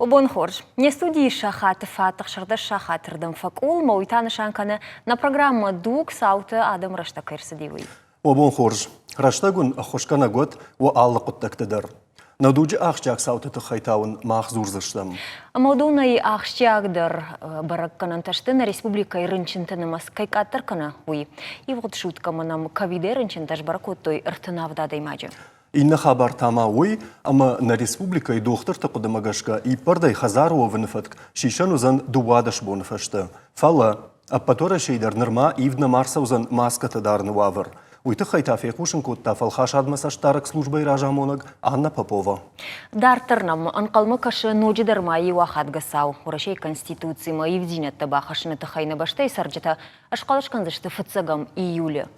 О бон хорз! Не студийы сахаты фат 16 сахаты рдӕм фӕкъул, ӕмӕ уый та нысан кӕны, нӕ программӕ Дуг цауты адӕм рӕстӕг кӕй ӕрцыди, уый. О бон хорз! Рӕстӕг уын ӕххуысгӕнӕг уӕд уӕ алы хъуыддӕгты дӕр. Нӕ дуджы ахсджиаг цауты тыххӕй та уын мах дзурдзыстӕм. Ӕмӕ уыдонӕй ахсджиагдӕр бӕрӕггӕнӕнтӕ сты нӕ республикӕйы рынчынты нымӕц кӕй къаддӕр кӕны, уый. Ивгъуыд суткӕмӕ нӕм ковидӕй рынчынтӕ сбӕрӕг кодтой 37 адӕймаджы. Иннӕ хабар та ма уый, ӕмӕ нӕ республикӕйы дохтырты хъуыдымӕ гӕсгӕ иппӕрдӕй хӕдзары уӕвыны фӕтк сисӕн уыдзӕн 12 боны фӕстӕ. Фӕлӕ ӕппӕт Уӕрӕсейы дӕр нырма ивд нӕма ӕрцӕудзӕн маскӕтӕ дарыны уавӕр. Уый тыххӕй та фехъусын кодта фӕлхасадмӕ цӕстдарӕг службӕйы разамонӕг Анна Попова. Дарддӕр нӕм ӕнхъӕлмӕ кӕсы ноджыдӕр ма иу ахадгӕ цау. Уӕрӕсейы Конституцимӕ ивддзинӕдтӕ бахӕссыны тыххӕй нӕ бӕстӕйы цӕрджытӕ схъӕлӕс кӕндзысты фыццӕгӕм июлы.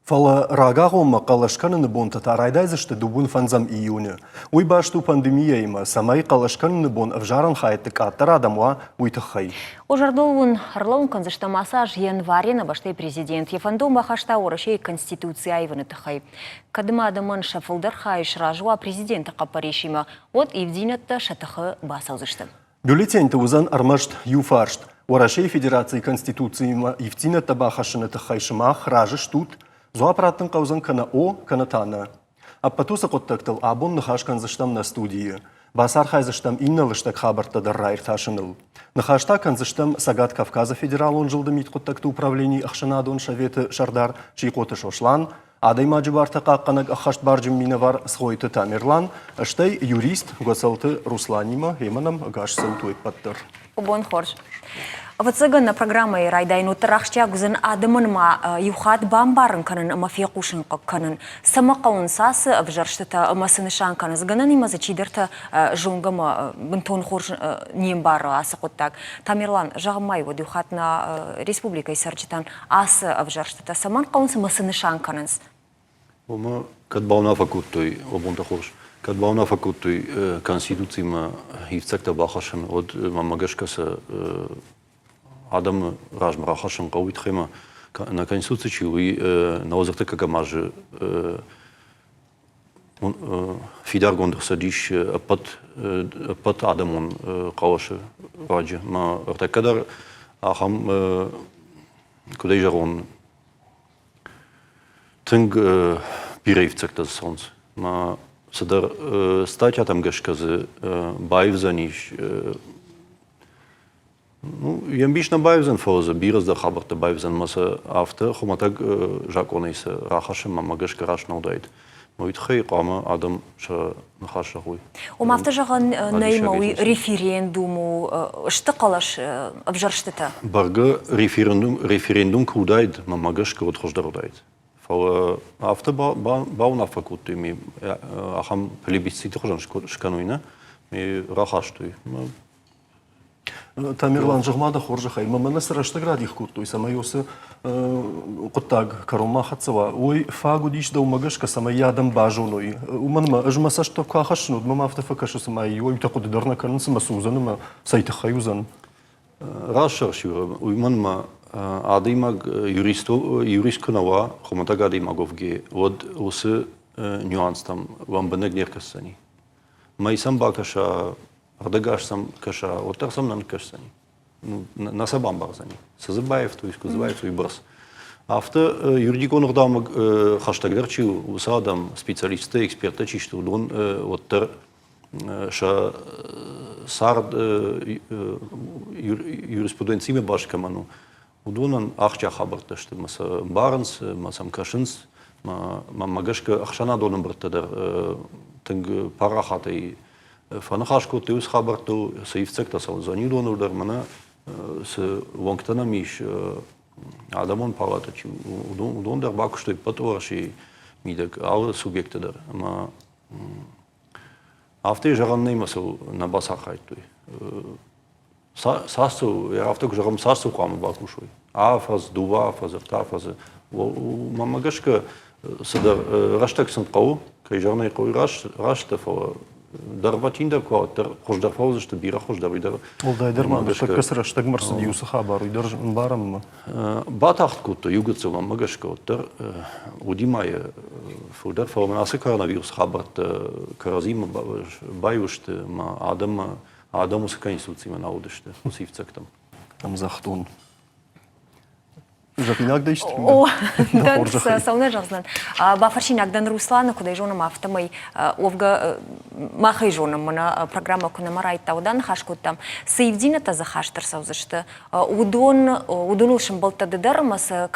Фӕлӕ рагагъоммӕ хъӕлӕс кӕныны бонтӕ та райдайдзысты дыууын фӕндзӕм июны. Уый баст у пандемийӕимӕ, цӕмӕй хъӕлӕс кӕныны бон ӕвзарӕн хайӕдты къаддӕр адӕм уа, уый тыххӕй. О зӕрдыл уын ӕрлӕууын кӕндзыстӕм ацы аз январы нӕ бӕстӕйы президент йӕ фӕндон бахаста Уӕрӕсейы Конституци аивыны тыххӕй. Кӕд ма адӕмӕн сӕ фылдӕр хай сразы уа президенты хъӕппӕрисимӕ, уӕд ивддзинӕдтӕ сӕ тыхы бацӕудзысты. Бюллетеньты уыдзӕн ӕрмӕст иу фарст: Уӕрӕсейы Федерацийы Конституциимӕ ивддзинӕдтӕ бахӕссыны тыххӕй сымах разы стут? Дзуапп раттын хъӕудзӕн кӕнӕ о, кӕнӕ та нӕ. Ӕппӕт уыцы хъуыддӕгтыл абон ныхас кӕндзыстӕм нӕ студийы. Бацархайдзыстӕм иннӕ лыстӕг хабӕрттӕ дӕр раиртасыныл. Ныхас та кӕндзыстӕм Цӕгат Кавказы Федералон зылды мидхъуыддӕгты управленийы ӕхсӕнадон советы сӕрдар Сихъоты Сослан, Адӕймаджы бартӕ хъахъхъӕнӕг ӕххӕстбарджын минӕвар Цгъойты Тамерлан, стӕй юрист Гуӕцӕлты Русланимӕ ӕмӕ нӕм ӕгас цӕут уе ппӕт дӕр. Бон хорз. Ӕвӕццӕгӕн, нӕ программӕйы райдайын уӕддӕр ахсджиаг уыдзӕн адӕмӕн ма иу хатт бамбарын кӕнын ӕмӕ фехъусын кӕнын, цӕмӕ хъӕуынц ацы ӕвзӕрстытӕ ӕмӕ цы нысан кӕнынц. Гӕнӕнимӕ дзы чидӕртӕ зонгӕ ӕмӕ бынтон хорз не мбары ацы хъуыддаг. Тамерлан, зӕгъ-ма уӕд иу хатт нӕ республикӕйы цӕрджытӕн ацы ӕвзӕрстытӕ цӕмӕн хъӕуынц ӕмӕ цы нысан кӕнынц? Уымӕ кӕд бауынаффӕ кодтой, о бонтӕ хорз, кӕд бауынаффӕ кодтой Конституцимӕ ивддзӕгтӕ бахӕссын, уӕд мӕнмӕ гӕсгӕ сӕ адӕмы размӕ рахӕссын хъӕуы, уый тыххӕй ма нӕ Конституци чи у, уый нӕуӕдзӕртыккӕгӕм азы фидаргонд ӕрцыдис ӕппӕт, ӕппӕт адӕмон хъӕлӕсы руаджы. Мӕ ӕртӕккӕ дӕр ахӕм, куыд ӕй зӕгъон, тынг бирӕ ивддзӕгтӕ дзы цӕуынц. Мӕ цыдӕр статьятӕм гӕсгӕ дзы баивдзӕнис. Ну, йе мбис нӕ баивдзӕн, фӕлӕ дзы бирӕ цыдӕр хабӕрттӕ баивдзӕн ӕмӕ сӕ афтӕ хуымӕтӕг закъонӕй сӕ рахӕссынмӕ мӕ гӕсгӕ раст нӕ уыдаид. Уый тыххӕй хъуамӕ адӕм сӕ ныхас зӕгъой. Ома афтӕ зӕгъӕн нӕй ӕмӕ уый референдум у, сты хъӕлӕс ӕвзӕрстытӕ? Бӕргӕ референдум, референдум куы уыдаид, мӕнмӕ гӕсгӕ, уӕд хуыздӕр уыдаид. Фӕлӕ афтӕ бауынаффӕ кодтой, ме ахӕм плебисциты хуызӕн скӕной нӕ, ме рахастой. Тамерлан, зӕгъ-ма дӕ хорзӕхӕй, мӕ мӕнӕ цы рӕстӕг радих кодтой, цӕмӕй уыцы хъуыддаг кӕронмӕ ахӕццӕ уа, уый фаг уыдис дӕумӕ гӕсгӕ, цӕмӕй йӕ адӕм базоной. Уымӕн ӕмӕ ӕз мӕ цӕст куы ахӕссын, уӕд мӕм афтӕ фӕкӕсы, цыма иуӕй-иутӕ хъуыды дӕр нӕ кӕнынц, ӕмӕ цы уыдзӕн ӕмӕ цӕй тыххӕй уыдзӕн. Раст зӕгъыс, Юра, уымӕн ӕмӕ адӕймаг юрист, юрист куы нӕ уа, хуымӕтӕг адӕймаг уӕвгӕ, уӕд уыцы нюанстӕм лӕмбынӕг не ркӕсдзӕни. Мӕй сӕм бакӕса, ӕрдӕгаз сӕм кӕса, уӕддӕр сӕм нӕ ныккӕсдзӕни. Нӕ сӕ бамбардзӕни. Цы дзы баивтой, куы дзы баивтой, бӕрц. Афтӕ юридикон ӕгъдаумӕ хӕстӕгдӕр чи у, уыцы адӕм, специалисттӕ, эксперттӕ чи сты, уыдон уӕддӕр сӕ цард юриспруденциимӕ баст кӕмӕн у, уыдонӕн ахсджиаг хабӕрттӕ сты, ӕмӕ сӕ ӕмбарынц, ӕмӕ сӕм кӕсынц. Мӕнмӕ гӕсгӕ ӕхсӕнадон ӕмбырдтӕ дӕр тынг парахатӕй фӕныхас кодтой уыцы хабӕрттыл, цы ивддзӕгтӕ цӕудзӕн, уыдоныл дӕр. Мӕнӕ цы уӕнгтӕ нӕм ис, адӕмон палатӕ чи, уыдон дӕр бакуыстой ӕппӕт Уӕрӕсейы мидӕг алы субъекты дӕр. Ӕмӕ афтӕ зӕгъӕн нӕй, ӕмӕ сыл нӕ бацархайдтой. Цас сыл, афтӕ куы зӕгъӕм, цас сыл хъуамӕ бакусой? Афӕдз, дыууӕ афӕдзы, ӕртӕ афӕдзы. Мӕнмӕ гӕсгӕ, цыдӕр рӕстӕг сын хъӕуы, кӕй зӕгъын ӕй хъӕуы, раст дӕ, фӕлӕ дӕргъвӕтиндӕр куы уа, уӕддӕр хуыздӕр фӕуыдзысты, бирӕ хуыздӕр, уый дӕр. Уӕлдайдӕр ма ныртӕккӕ цы рӕстӕгмӕ рцыди уыцы хабар, уый дӕр ӕмбарӕм. Батагъд кодтой иу гыццыл, мӕнмӕ гӕсгӕ, уӕддӕр уыди ма йӕ фылдӕр, фӕлӕ мын ацы коронавирусы хабӕрттӕ кӕрӕдзимӕ баиу сты, ӕмӕ адӕммӕ. Адӕм уыцы конституцимӕ нал уыдысты, уыцы ивддзӕгтӕм. Ӕмдзӕхдон. Зӕгъинаг дӕ исты? О, дӕн цӕуылнӕ зӕгъдзынӕн. Бафӕрсинаг дӕн Русланы, куыд ӕй зонӕм, афтӕмӕй уӕвгӕ мах ӕй зонӕм, мӕнӕ программӕ куы нӕма райдыдта, уӕд аныхас кодтам. Цы ивддзинӕдтӕ дзы хаст ӕрцӕудзысты, уыдон, уыдоныл сӕмбӕлдтӕ ды дӕр ӕмӕ сӕ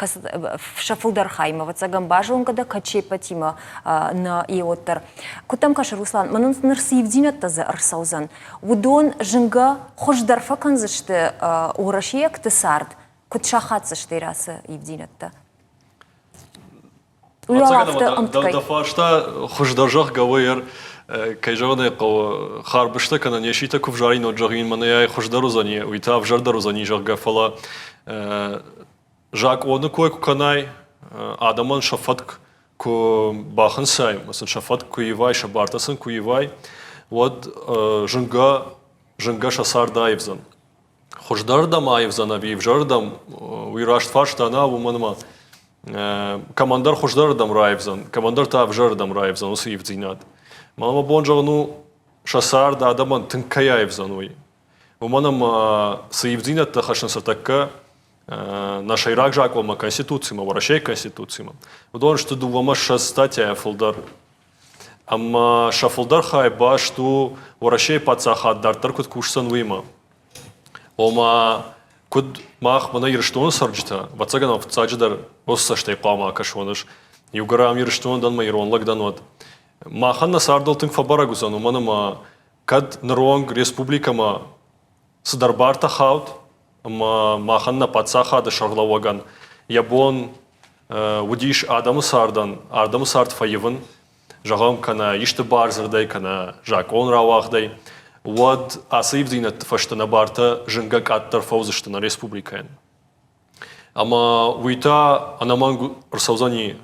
сӕ фылдӕр хаймӕ, ӕвӕццӕгӕн, базонгӕ дӕ, кӕд се ппӕтимӕ нӕ еуӕддӕр. Куыд дӕм кӕсы, Руслан, мӕнӕн ныр цы ивддзинӕдтӕ дзы ӕрцӕудзӕн, уыдон зынгӕ хуыздӕр фӕкӕндзысты уӕрӕсейӕгты цард, куыд сахаддзысты ацы ивддзинӕдтӕ? Дӕ фарста хуыздӕр зӕгъгӕ уый кӕй зӕгъын ӕй хъӕуы, харбызтӕ кӕнӕ неситӕ куы взарин, уӕд зӕгъин, мӕнӕ ай хуыздӕр уыдзӕни, уый та ӕвзӕрдӕр уыдзӕни, зӕгъгӕ, фӕлӕ закъоны кой куы кӕнай, адӕмӕн сӕ фӕтк куы бахынцай, сын сӕ фӕтк куы ивай, сӕ бартӕ сын куы ивай, уӕд зынгӕ, зынгӕ сӕ цард аивдзӕн. Хуыздӕрдӕм аивдзӕн ӕви ӕвзӕрдӕм, уый раст фарста нӕ, уымӕн ӕмӕ кӕмӕндӕр хуыздӕрдӕм раивдзӕн, кӕмӕндӕр та ӕвзӕрдӕм раивдзӕн уыцы ивддзинад. Мӕнӕ мӕ бон зӕгъын у, сӕ цард адӕмӕн тынг кӕй аивдзӕн, уый. Уымӕн ӕмӕ цы ивддзинӕдтӕ хӕссынц ныртӕккӕ нӕ сӕйраг закъонмӕ, Конституцимӕ, Уӕрӕсейы Конституцимӕ, уыдон сты дыууӕмӕ ссӕдз статьяйӕ фылдӕр. Ӕмӕ сӕ фылдӕр хай баст у Уӕрӕсейы паддзахад дарддӕр куыд кусдзӕн, уыимӕ. Ома, куыд мах, мӕнӕ Ирыстоны цӕрджытӕ, ӕвӕццӕгӕн, фыццаджыдӕр уыцы цӕстӕй хъуамӕ акӕсон ӕз. Иугӕр ам Ирыстоны дӕн, мӕ ирон лӕг дӕн, уӕд. Махӕн нӕ цардыл тынг фӕбӕрӕг уыдзӕн, уымӕн ӕмӕ кӕд ныронг республикӕмӕ цыдӕр бартӕ хауд, ӕмӕ махӕн нӕ паддзахады сӕргълӕууӕгӕн йӕ бон уыдис адӕмы цардӕн, адӕмы цард фӕивын, зӕгъӕм, кӕнӕ исты бардзырдӕй, кӕнӕ закъон рауагъдӕй, уӕд ацы ивддзинӕдты фӕстӕ нӕ бартӕ зынгӕ къаддӕр фӕуыдзысты нӕ республикӕйӕн. Ӕмӕ уый та ӕнӕмӕнг ӕрцӕудзӕни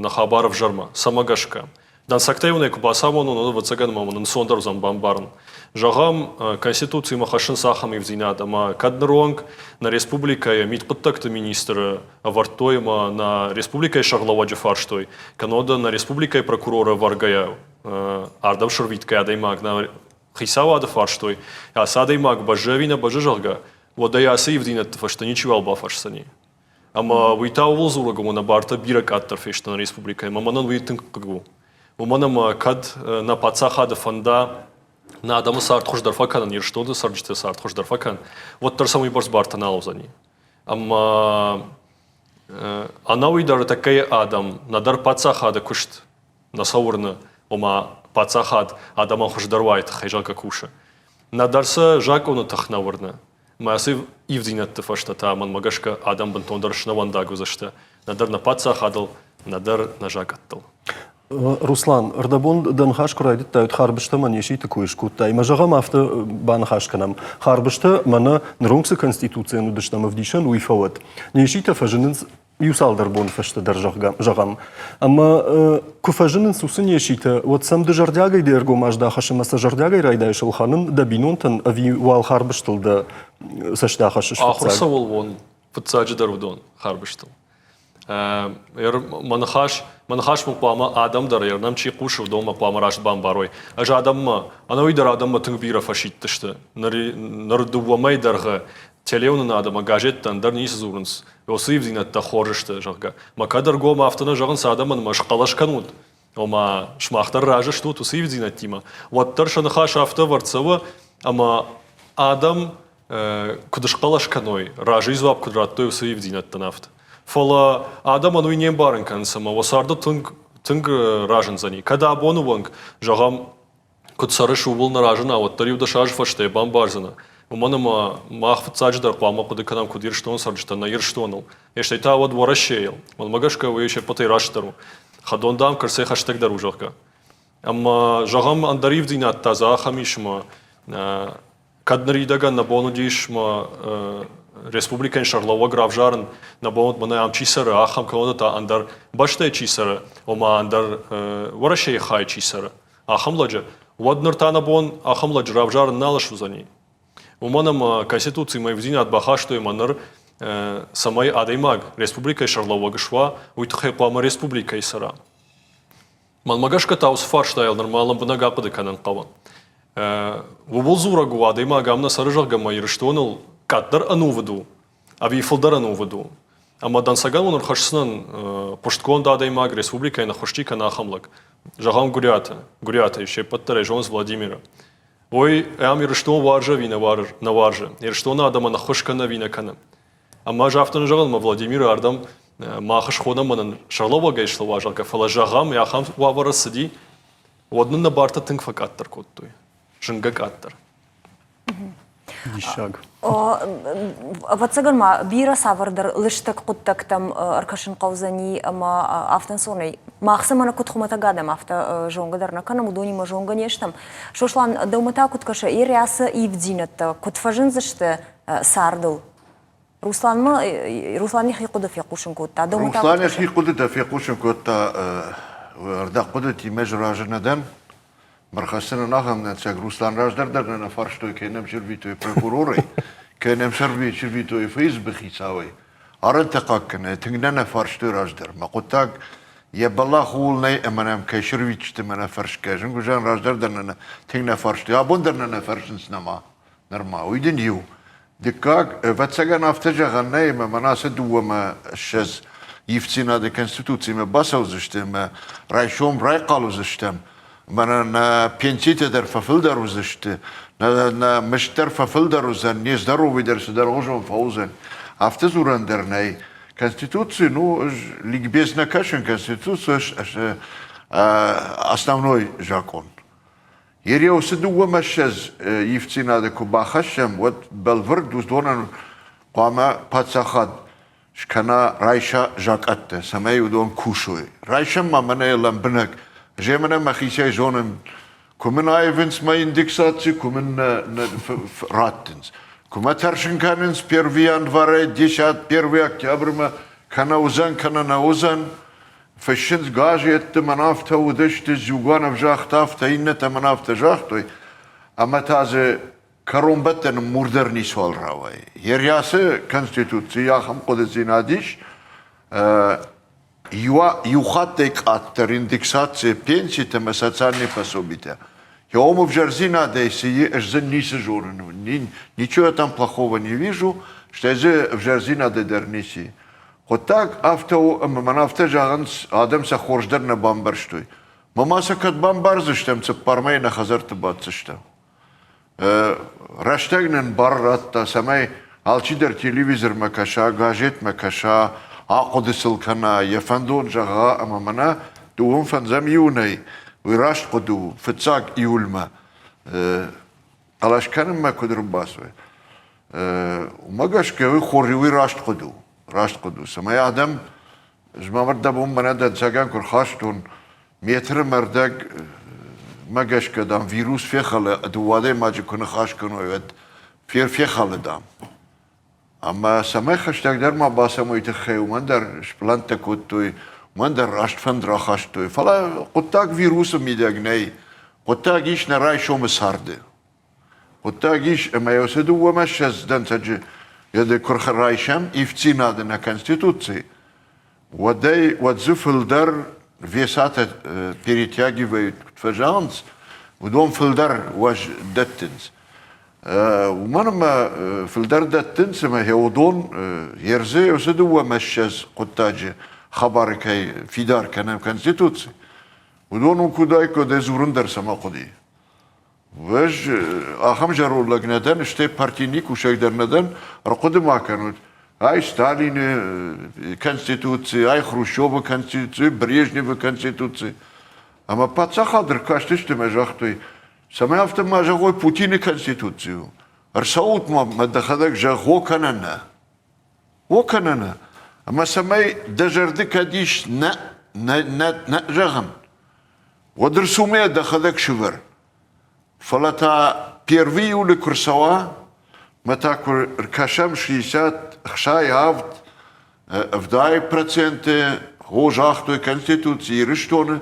нӕ хабар ӕвзӕрмӕ. Цӕмӕ гӕсгӕ? Дӕнцӕгтӕй уын ӕй куы бацамонон, уӕд ӕвӕццӕгӕн ӕмӕ мын ӕнцондӕр уыдзӕн бамбарын. Зӕгъӕм, Конституцимӕ хӕссынц ахӕм ивддзинад, ӕмӕ кӕд ныронг нӕ республикӕйы мидхъуыддӕгты министры ӕвӕрдтой ӕмӕ нӕ республикӕйы сӕргълӕууӕджы фарстой, кӕннод нӕ республикӕйы прокуроры ӕвӕргӕйӕ ардӕм сӕрвитгӕ адӕймаг нӕ хицауады фарстой, ацы адӕймаг бӕззы ӕви нӕ бӕззы, зӕгъгӕ, уӕд ӕй ацы ивддзинӕдты фӕстӕ ничиуал бафӕрсдзӕни. Ӕмӕ уый та ууыл дзурӕг у, нӕ бартӕ бирӕ къаддӕр фесты нӕ республикӕйы, ӕмӕ мӕнӕн уый тынг хъыг у. Уымӕн ӕмӕ кӕд нӕ паддзахады фӕнда нӕ адӕмы цард хуыздӕр фӕкӕнын, Ирыстоны цӕрджыты цард хуыздӕр фӕкӕнын, уӕддӕр сӕм уыйбӕрц бартӕ нал уыдзӕни. Ӕмӕ ӕнӕуый дӕр тӕккӕйы адӕм нӕдӕр паддзахады куыст нӕ сӕ уырны, ома паддзахад адӕмӕн хуыздӕр уайы тыххӕй, зӕгъгӕ, кусы. Нӕдӕр сӕ закъоны тых нӕ уырны. Мӕ ацы ивддзинӕдты фӕстӕ та, мӕнмӕ гӕсгӕ, адӕм бынтондӕр снӕуӕндаг уыдзысты нӕдӕр нӕ паддзахадыл, нӕдӕр нӕ закъӕттыл. Руслан, ӕрдӕбон дӕ ныхас куы райдыдтай, уӕд харбызтӕ мӕ неситы кой скодтай. Мӕ зӕгъӕм, афтӕ баныхас кӕнӕм. Харбызтӕ мӕнӕ ныронг цы конституцийӕн уыдыстӕм ӕвдисӕн, уый фӕуӕд. Неситӕ фӕзынынц иу цалдӕр боны фӕстӕ дӕр, зӕгъгӕ, зӕгъӕм. Ӕмӕ куы фӕзынынц уыцы неситӕ, уӕд сӕм ды зӕрдиагӕй де ргом аздахыс ӕмӕ сӕ зӕрдиагӕй райдайыс ӕлхӕнын дӕ бинонтӕн ӕви уал харбызтыл дӕ цӕст ахӕссыс фыццаг? Ахуыр цӕуыл уон, фыццаджыдӕр уыдон харбызтыл. Мӕ ныхас, мӕ ныхас мын хъуамӕ адӕм дӕр, нӕм чи хъусы, уыдонмӕ хъуамӕ раст бамбарой. Ӕз адӕммӕ, ӕнӕуый дӕр адӕммӕ тынг бирӕ фӕсидтысты. Ныр, ныр дыууӕ мӕйы дӕргъы телеуынынад ӕмӕ газеттӕ ӕндӕр ницы дзурынц, уыцы ивдзинӕдтӕ хорз сты, зӕгъгӕ. Мӕ кӕд ӕргом афтӕ нӕ зӕгъынц адӕмӕн, ӕмӕ схъӕлӕс кӕнут, ома сымах дӕр разы стут уыцы ивдзинӕдтимӕ, уӕддӕр сӕ ныхас афтӕ ӕвӕрд цӕуы, ӕмӕ адӕм куыд схъӕлӕс кӕной, разыйы дзуапп куыд радтой уыцы ивдзинӕдтӕн афтӕ. Фӕлӕ адӕмӕн уый не мбарын кӕнынц ӕмӕ уӕ царды тынг тынг разындзӕни. Кӕд абоны онг, зӕгъӕм, куыд цӕрыс, ууыл нӕ разына, уӕддӕр иу дӕс азы фӕстӕ бамбардзынӕ. Уымӕн ӕмӕ мах фыццаджыдӕр хъуамӕ хъуыды кӕнӕм куыд Ирыстоны цӕрджытӕ нӕ Ирыстоныл, стӕй та уӕд Уӕрӕсейыл. Мӕнмӕ гӕсгӕ уый се ппӕтӕй растдӕр у. Хӕдон, дам, кӕрцӕй хӕстӕгдӕр у, зӕгъгӕ. Ӕмӕ, зӕгъӕм, ӕндӕр ивддзинад та дзы ахӕм ис, ӕмӕ кӕд ныридӕгӕн нӕ бон уыдис мӕ республикӕйы сӕргълӕууӕг равзарын, нӕ бон уыд мӕнӕ ам чи цӕры, ахӕм кӕнӕ та ӕндӕр бӕстӕйы чи цӕры, ома ӕндӕр Уӕрӕсейы хайы чи цӕры, ахӕм лӕджы, уӕд ныр та нӕ бон ахӕм лӕджы равзарын нал суыдзӕни. Уымӕн ӕмӕ Конституцимӕ ивддзинад бахастой ӕмӕ ныр цӕмӕй адӕймаг республикӕйы сӕргълӕууӕг суа, уый тыххӕй хъуамӕ республикӕйы цӕра. Мӕнмӕ гӕсгӕ та уыцы фарстайыл нырма лӕмбынӕг ахъуыды кӕнын хъӕуы. Ууыл дзурӕг у, адӕймаг ам нӕ цӕры, зӕгъгӕ, ӕмӕ Ирыстоныл къаддӕр ӕнувыд у, ӕви фылдӕр ӕнувыд у. Ӕмӕ дӕнцӕгӕн уын ӕрхӕсдзынӕн хъуыстгонд адӕймаг республикӕйы ныххуысти кӕнӕ ахӕм лӕг. Зӕгъӕм, Гуыриаты. Гуыриатӕй се ппӕт дӕр ӕй зонынц Владимиры. Ой, ам Ирыстон уарзы ӕви нӕ уарзы? Ирыстоны адӕмӕн ӕххуыс кӕны ӕви нӕ кӕны? Ӕмӕ ӕз афтӕ нӕ зӕгъын, ӕмӕ Владимиры ардӕм мах схонӕм мӕнӕн сӕргълӕууӕгӕй слӕууа, зӕгъгӕ, фӕлӕ зӕгъӕм, ахӕм уавӕры цыди, уӕд нын нӕ бартӕ тынг фӕкъаддӕр кодтой. Зынгӕ къаддӕр. Диссаг. Ӕвӕццӕгӕн ма бирӕ цавӕрдӕр лыстӕг хъуыддӕгтӕм ӕркӕсын хъӕудзӕни ӕмӕ афтӕ ӕнцонӕй мах цӕмӕн куыд хуымӕтӕг адӕм афтӕ зонгӕ дӕр нӕ кӕнӕм, уыдонимӕ зонгӕ не стӕм. Сослан, дӕумӕ та куыд кӕсы, Ирӕсы ивддзинӕдтӕ куыд фӕзындзысты цардыл? Русланмӕ Руслан йӕхи хъуыды фехъусын кодта. Руслан йӕхи хъуыдытӕ фехъусын кодта ӕрдӕгхъуыдытимӕ ӕз разы нӕ дӕн. Мырхӕссынӕн ахӕм нӕцӕг Руслан раздӕр дӕр нӕ нӕ фарстой, кӕй нӕм сӕрвитой прокурорӕй, кӕй нӕм сӕрвитой ФСБ хицауӕй. Арӕнтӕ хъахъхъӕнӕй тынг нӕ нӕ фарстой раздӕр. Мӕ хъуыддаг йӕ бӕллӕх ууыл нӕй ӕмӕ нӕм кӕй сӕрвитысты мӕ нӕ фӕрсгӕ. Зынгуызӕн раздӕр дӕр нӕ тынг нӕ фарстой, абон дӕр нӕ нӕ фӕрсынц нӕма. Нырма уый дын иу. Дыккаг, ӕвӕццӕгӕн афтӕ зӕгъӕн нӕй, ӕмӕ мӕнӕ ацы дыууӕмӕ 20 ивддзинады Конституцимӕ бацӕудзысты ӕмӕ райсом райхъал уыдзыстӕм, мӕнӕ нӕ пенситӕ дӕр фӕфылдӕр уыдзысты, нӕ, нӕ мызд дӕр фӕфылдӕр уыдзӕн, не здоровый дӕр цыдӕргъуызон фӕуыдзӕн. Афтӕ дзурӕн дӕр нӕй. Конституци, ну, ӕз ликбез нӕ кӕсын, Конституци основной закъон. Ереусы дыууӕмӕ 20 ивддзинады куы бахӕссӕм, уӕд бӕлвырд уыдонӕн хъуамӕ паддзахад скӕна, райса закъӕттӕ, цӕмӕй уыдон кусой. Райсӕм ма мӕнӕ лӕмбынӕг. Ӕз мӕнӕ мӕхицӕй зонын, куы мын аивынц мӕ индексаци, куы мын нӕ, нӕ раттынц. Куы мӕ тӕрсын кӕнынц первый январӕй десят первый октябрьмӕ, кӕнӕ уыдзӕн, кӕнӕ нӕ уыдзӕн. Фыссынц газетты, мӕн афтӕ уыдысты, Зюганов загъта афтӕ, иннӕтӕ мӕн афтӕ загътой, ӕмӕ та дзы кӕронбӕттӕны мур дӕр ницуал рауайы. Ерясы конституцийы ахӕм хъуыдыдзинад ис, иу хаттӕй къаддӕр индексаци пенситӕ ӕмӕ социальные пособитӕ. Йӕ ӕвзӕрдзинадӕй цы и, ӕз дзы ницы зонын, ничего там плохого не вижу, стӕй дзы ӕвзӕрдзинадӕй дӕр ницы. Хъуыддаг афтӕ у, ӕмӕ мӕн афтӕ зӕгъынц, адӕм сӕ хорз дӕр нӕ бамбӕрстой. Мӕ ма сӕ кӕд бамбардзыстӕм, цыппармӕй нӕ хӕдзӕртты баддзыстӕм. Рӕстӕг нын бар радта, цӕмӕй алчидӕр телевизормӕ кӕса, газетмӕ кӕса, ахъуыды сыл кӕна, йӕ фӕндон зӕгъа ӕмӕ мӕнӕ дыууын фӕндзӕм июнӕй, уый раст хъуыды у, фыццаг июльмӕ хъӕлӕс кӕнынмӕ куыд ӕрбацӕуой, уымӕ гӕсгӕ уый хорз, уый раст хъуыды у, раст хъуыды у, цӕмӕй адӕм змӕвӕрд дӕ бон мӕнӕ дӕнцӕгӕн куы рхастон, метры мӕрдӕг мӕ гӕсгӕ, дам, вирус фехӕлы, дыууӕ адӕймаджы куы ныхас кӕной, уӕд фехӕлы, дам. Ӕмӕ цӕмӕй хӕстӕгдӕр ма бацӕуой, уый тыххӕй уымӕн дӕр сплӕнттӕ кодтой, уымӕн дӕр раст фӕнд рахастой. Фӕлӕ хъуыддаг вирусы мидӕг нӕй. Хъуыддаг ис нӕ райсомы царды. Хъуыддаг ис, ӕмӕ уыцы дыууӕмӕ 20 дӕнцӕджы йӕ куы райсӕм ивддзинады нӕ Конституци, уӕдӕй уӕд дзы фылдӕр весатӕ перетягивают, куыд фӕзӕгъынц, уыдон фылдӕр уӕз дӕттынц. Уымӕн ӕмӕ фылдӕр дӕттынц ӕмӕ уыдон ерзы уыцы дыууӕмӕ 20 хъуыддаджы хабары кӕй фидар кӕнӕм Конституци, уыдон у куыдаиккой, дӕ дзурын дӕр цӕмӕ хъуыди. Ӕз ахӕм зӕронд лӕг нӕ дӕн, стӕй партийный кусӕг дӕр нӕ дӕн, ӕрхъуыды ма кӕнут, ай Сталины конституци, ай Хрущевы конституци, Брежневы конституци. Ӕмӕ паддзахад ӕркастысты ӕмӕ загътой, цӕмӕй афтӕ ма зӕгъой Путины конституци у. Ӕрцӕут ма мӕ дӕхӕдӕг зӕгъ, о кӕнӕ нӕ. О кӕнӕ нӕ. Ӕмӕ цӕмӕй дӕ зӕрды кӕд ис нӕ, нӕ, нӕ, нӕ зӕгъын, Уӕд ӕрцумӕ дӕхӕдӕг сывӕр. Фӕлӕ та первый июлы куы рцӕуа, мӕ та куы ркӕсӕм 67 70 проценты хо загътой Конституци Ирыстоны,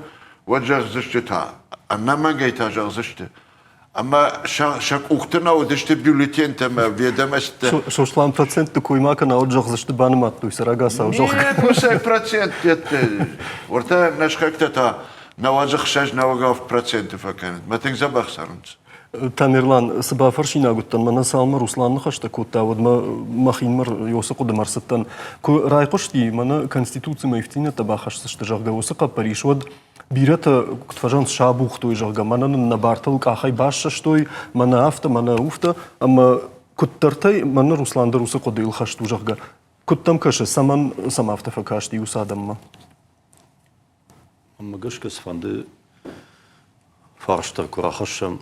уӕд зӕгъдзысты та, ӕнӕмӕнгӕй та зӕгъдзысты, ӕмӕ сӕ къухты нӕ уыдысты бюллетентӕ ӕмӕ ведомосттӕ. Сослан процентты кой ма кӕна, уӕд зӕгъдзысты банымадтой сӕ рагацау, зӕгъгӕ. Не, процент Уӕртӕ нӕ сыхӕгтӕ та 96, 97 проценты фӕкӕнынц. Мӕ тынг дзӕбӕх цӕрынц. Тамерлан, цы бафӕрсинаг уыдтӕн, мӕнӕ цалынмӕ Руслан ныхӕстӕ кодта, уӕдмӕ мӕхинмӕ уыцы хъуыдымӕ ӕрцыдтӕн. Куы райхъуысти, мӕнӕ Конституцимӕ ивддзинӕдтӕ бахӕсдзысты, зӕгъгӕ, уыцы хъӕппӕрис, уӕд бирӕтӕ куыд фӕзӕгъынц, сабухтой, зӕгъгӕ, мӕнӕ нын нӕ бартыл къахӕй бассӕстой, мӕнӕ афтӕ, мӕнӕ уфтӕ, ӕмӕ куыддӕртӕй мӕнӕ Руслан дӕр уыцы хъуыдыйыл хӕст у, зӕгъгӕ. Куыд дӕм кӕсы, цӕмӕн сӕм афтӕ фӕкасти уыцы адӕммӕ? Мӕнмӕ гӕсгӕ цыфӕнды фарст дӕр куы рахӕссӕм,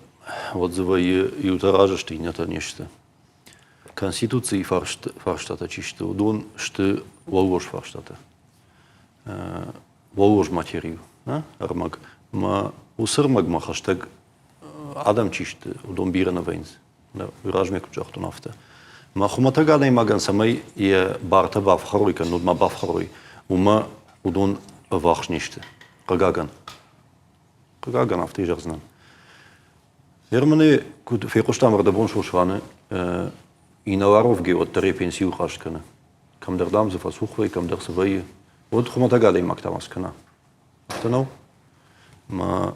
уӕд дзы вӕййы иутӕ разы сты, иннӕтӕ не сты. Конституцийы фарстатӕ чи сты, уыдон сты уӕлвоз фарстатӕ. Уӕлвоз матери у ӕрмӕг. Ӕмӕ уыцы ӕрмӕгмӕ хӕстӕг адӕм чи сты, уыдон бирӕ нӕ вӕййынц. Размӕ куыд загътон, афтӕ. Мӕ хуымӕтӕг адӕймагӕн цӕмӕй йӕ бартӕ бафхӕрой, кӕннод ма бафхӕрой, уымӕ уыдон ӕввахс не сты, хъыгагӕн. Хъыгагӕн, афтӕ зӕгъдзынӕн. Германы, куыд фехъуыстам ӕрдӕбон Сосланы, инӕларовге уӕддӕр йӕ пенсийыл хъаст кӕны. Кӕмдӕр, дам, дзы фӕцух вӕййы, кӕмдӕр цы вӕййы. Уӕд хуымӕтӕг адӕймаг та ма цы кӕна? Афтӕ нӕу? Мӕ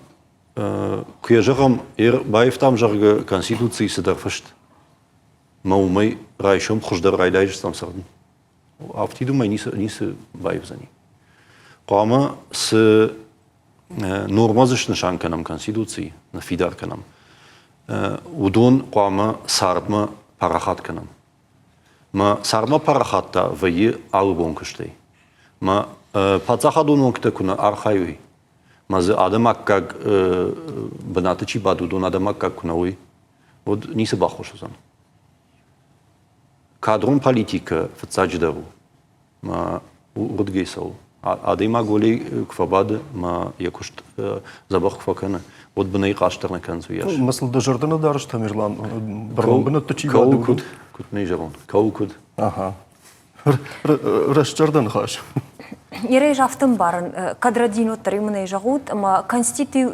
куы йӕ зӕгъӕм, баивтам, зӕгъгӕ, Конституцийы цыдӕр фыст, мӕ уымӕй райсом хуыздӕр райдайдзыстӕм цӕрын. Афтид уымӕй ницы, ницы баивдзӕни. Хъуамӕ цы нормӕ дзы снысан кӕнӕм Конституцийы, ныффидар кӕнӕм, уыдон хъуамӕ цардмӕ парахат кӕнӕм. Мӕ цардмӕ парахат та вӕййы алы бон куыстӕй. Мӕ паддзахадон уӕнгтӕ куы нӕ архайой, мӕ дзы адӕмаккаг бынаты чи бады, уыдон адӕмаккаг куы нӕ уой, уӕд ницы баххуыс уыдзӕн. Кадрон политикӕ фыццаджыдӕр у. Мӕ уырдыгӕй цӕуы. Адӕймаг уӕле куы фӕбады мӕ йӕ куыст дзӕбӕх куы фӕкӕны, уӕд бынӕй хъаст дӕр нӕ кӕндзӕн уыйас. Мӕ дӕ зӕрдӕ нӕ дарыс, Тамерлан, бӕрнон бынӕтты чи бады? Куыд, куыд нӕ зӕгъон, кӕуыл куыд? Ага. Рӕстзӕрдӕ ныхас. Ирӕй афтӕ мбарын, кӕд рӕдиноддӕр мын ӕй зӕгъут, ӕмӕ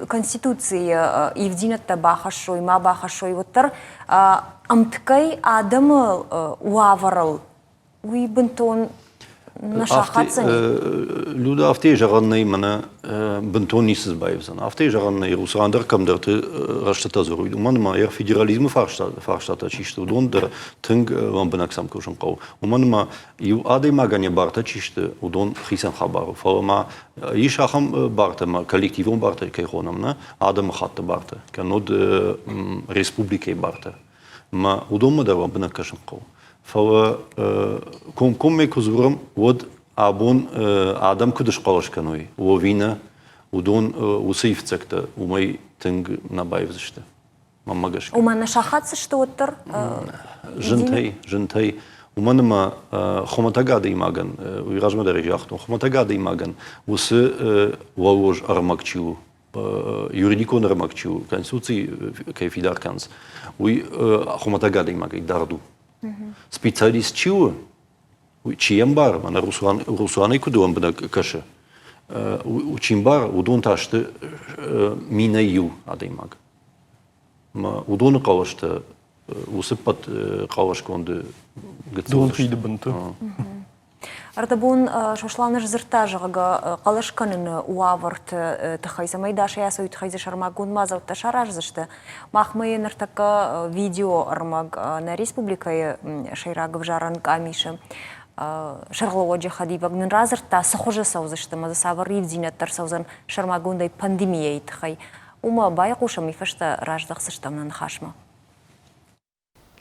Конституцийы ивдзинӕдтӕ бахӕссой, ма бахӕссой, уӕддӕр ӕмткӕй адӕмы уавӕрыл уый бынтон нӕ сахаддзӕни? Люда, афтӕ зӕгъӕн нӕй, мӕнӕ бынтон ницы баивдзӕн. Афтӕ зӕгъӕн нӕй, Руслан дӕр кӕмдӕрты рӕстытӕ дзуруид. Уымӕн ӕмӕ йӕ федерализмы фарстатӕ чи сты, уыдон дӕр тынг лӕмбынӕг сӕм кусын хъӕуы. Уымӕн ӕмӕ иу адӕймагӕн йӕ бартӕ чи сты, уыдон хицӕн хабар у. Фӕлӕ ма ис ахӕм бартӕ ӕмӕ коллективон бартӕ кӕй хонӕм, нӕ адӕмыхатты бартӕ, кӕннод республикӕйы бартӕ. Мӕ уыдонмӕ дӕр лӕмбынӕг кӕсын хъӕуы. Фӕлӕ комкоммӕ куы дзурӕм, уӕд абон адӕм куыд схъӕлӕс кӕной, уови нӕ, уыдон уыцы ивддзӕгтӕ уымӕй тынг нӕ баивдзысты. Мӕнмӕ гӕсгӕ. Уымӕн нӕ сахаддзысты уӕддӕр? Зынтӕй, зынтӕй. Уымӕн ӕмӕ хуымӕтӕг адӕймагӕн, уый размӕ дӕр ӕй загътон, хуымӕтӕг адӕймагӕн уыцы уӕллоз ӕрмӕг чи у, юридикон ӕрмӕг чи у, Конституци кӕй фидар кӕнынц, уый хуымӕтӕг адӕймагӕй дард у. Специалист чи у, чи ӕмбары, мӕнӕ Руслан, Русланӕй куыд лӕмбынӕг кӕсы, чи ӕмбары, уыдон та сты минӕй иу адӕймаг. Уыдоны хъӕлӕстӕ уыцы ппӕт хъӕлӕсгонды гыццыл Дон хиды бынты. Ӕрдӕбон Сослан сдзырдта, зӕгъгӕ, хъӕлӕс кӕныны уавӕрты тыххӕй, цӕмӕй дӕсӕй ацӕуй тыххӕй дзы сӕрмагонд мадзӕлттӕ сараздзысты. Махмӕ йӕ ныртӕккӕ видеоӕрмӕг нӕ республикӕйы сӕйраг ӕвзарӕн къамисы сӕргълӕууӕджы хӕдивӕг нын радзырдта, цы хуызы цӕудзысты ӕмӕ дзы цавӕр ивддзинӕдтӕ ӕрцӕудзӕн сӕрмагондӕй пандемийӕйы тыххӕй. Уымӕ байхъусӕм, уый фӕстӕ раздӕхдзыстӕм нӕ ныхасмӕ.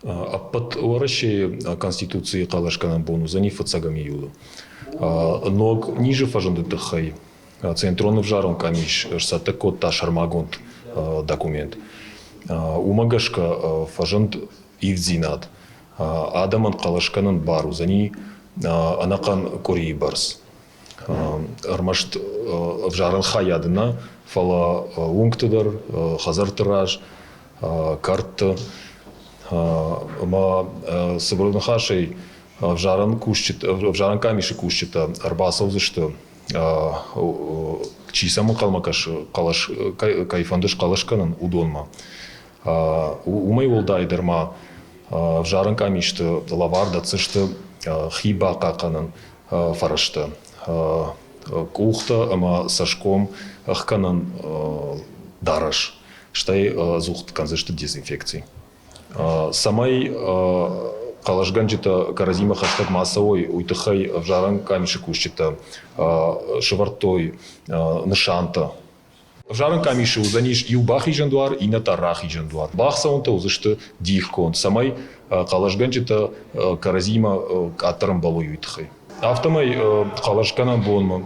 Ӕппӕт Уӕрӕсейы Конституцийы хъӕлӕсгӕнӕн бон уыдзӕни фыццӕгӕм июлы. Ног низы фӕзынды тыххӕй Центрон ӕвзарон къамис сцӕттӕ кодта сӕрмагонд документ. Уымӕ гӕсгӕ фӕзынд ивддзинад. Адӕмӕн хъӕлӕскӕнын бар уыдзӕни ӕнӕхъӕн къуырийы бӕрц. Ӕрмӕст ӕвзарӕн хайады нӕ, фӕлӕ уынгты дӕр, хӕдзӕртты раз, кӕртты. Ӕмӕ цыбыр ныхасӕй ӕвзарӕн кусджытӕ, ӕвзарӕн къамисы кусджытӕ ӕрбацӕудзысты, чи сӕм ӕнхъӕлмӕ кӕсы, хъӕлӕс кӕй фӕнды схъӕлӕс кӕнын, уыдонмӕ. Уымӕй уӕлдай дӕр ма ӕвзарӕн къамисты лӕвар дӕтдзысты хи бахъахъхъӕнӕн фӕрӕзтӕ, къухтӕ ӕмӕ цӕсгом ӕхгӕнӕн дарӕс. стӕй ӕдзух кӕндзысты дезинфекци. Цӕмӕй хъӕлӕсгӕнджытӕ кӕрӕдзимӕ хӕстӕг ма цӕуой, уый тыххӕй ӕвзарӕн къамисы кусджытӕ сӕвӕрдтой нысантӕ. Ӕвзарӕн къамисы уыдзӕнис иу бахизӕн дуар, иннӕ та рахизӕн дуар. Бахцӕуӕнтӕ уыдзысты дихгонд, цӕмӕй хъӕлӕсгӕнджытӕ кӕрӕдзимӕ къаддӕр ӕмбӕлой, уый тыххӕй. Афтӕмӕй хъӕлӕсгӕнӕн бонмӕ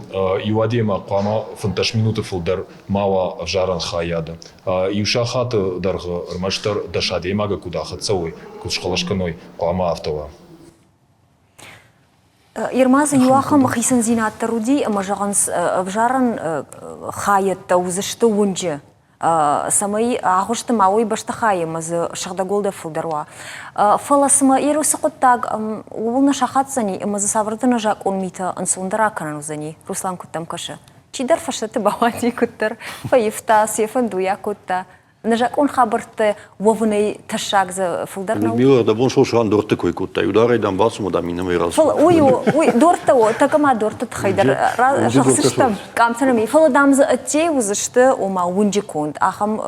иу адӕймаг хъуамӕ 15 минуты фылдӕр ма уа ӕвзарӕн хайады. Иу сахаты дӕргъы ӕрмӕстдӕр дӕс адӕймагы куыд ахӕццӕ уой, куыд схъӕлӕс кӕной, хъуамӕ афтӕ уа. Ерма дзы иу ахӕм хицӕндзинад дӕр уыди, ӕмӕ зӕгъынц, ӕвзарӕн хайӕдтӕ уыдзысты уынджы, цӕмӕй агъуысты ма уой бӕстыхайы ӕмӕ дзы сыгъдӕг уӕлдӕф фылдӕр уа. Фӕлӕ цымӕ Ерусы хъуыддаг ууыл нӕ сахаддзӕни ӕмӕ дзы цавӕрдӕр нӕзакъон митӕ ӕнцондӕр акӕнӕн уыдзӕни? Руслан куыд дӕм кӕсы? Чидӕр фӕстӕты бауади куыддӕр, фӕивта, цы йӕ фӕнды, уый акодта. Нӕзакъон хабӕрттӕ уӕвынӕй тӕссаг дзы фылдӕр нӕу? Людмила, дӕ бон Сослан дортты кой кодта. Иударӕй дӕм бацу, дам иннӕмӕй рацу. Фӕлӕ уый у, уый дорттӕ у, тӕккӕ ма дортты тыххӕй дӕр зӕгъдзыстӕм, къамтӕ нӕм и. Фӕлӕ дам дзы ӕдде уыдзысты, ома уынджы конд, ахӕм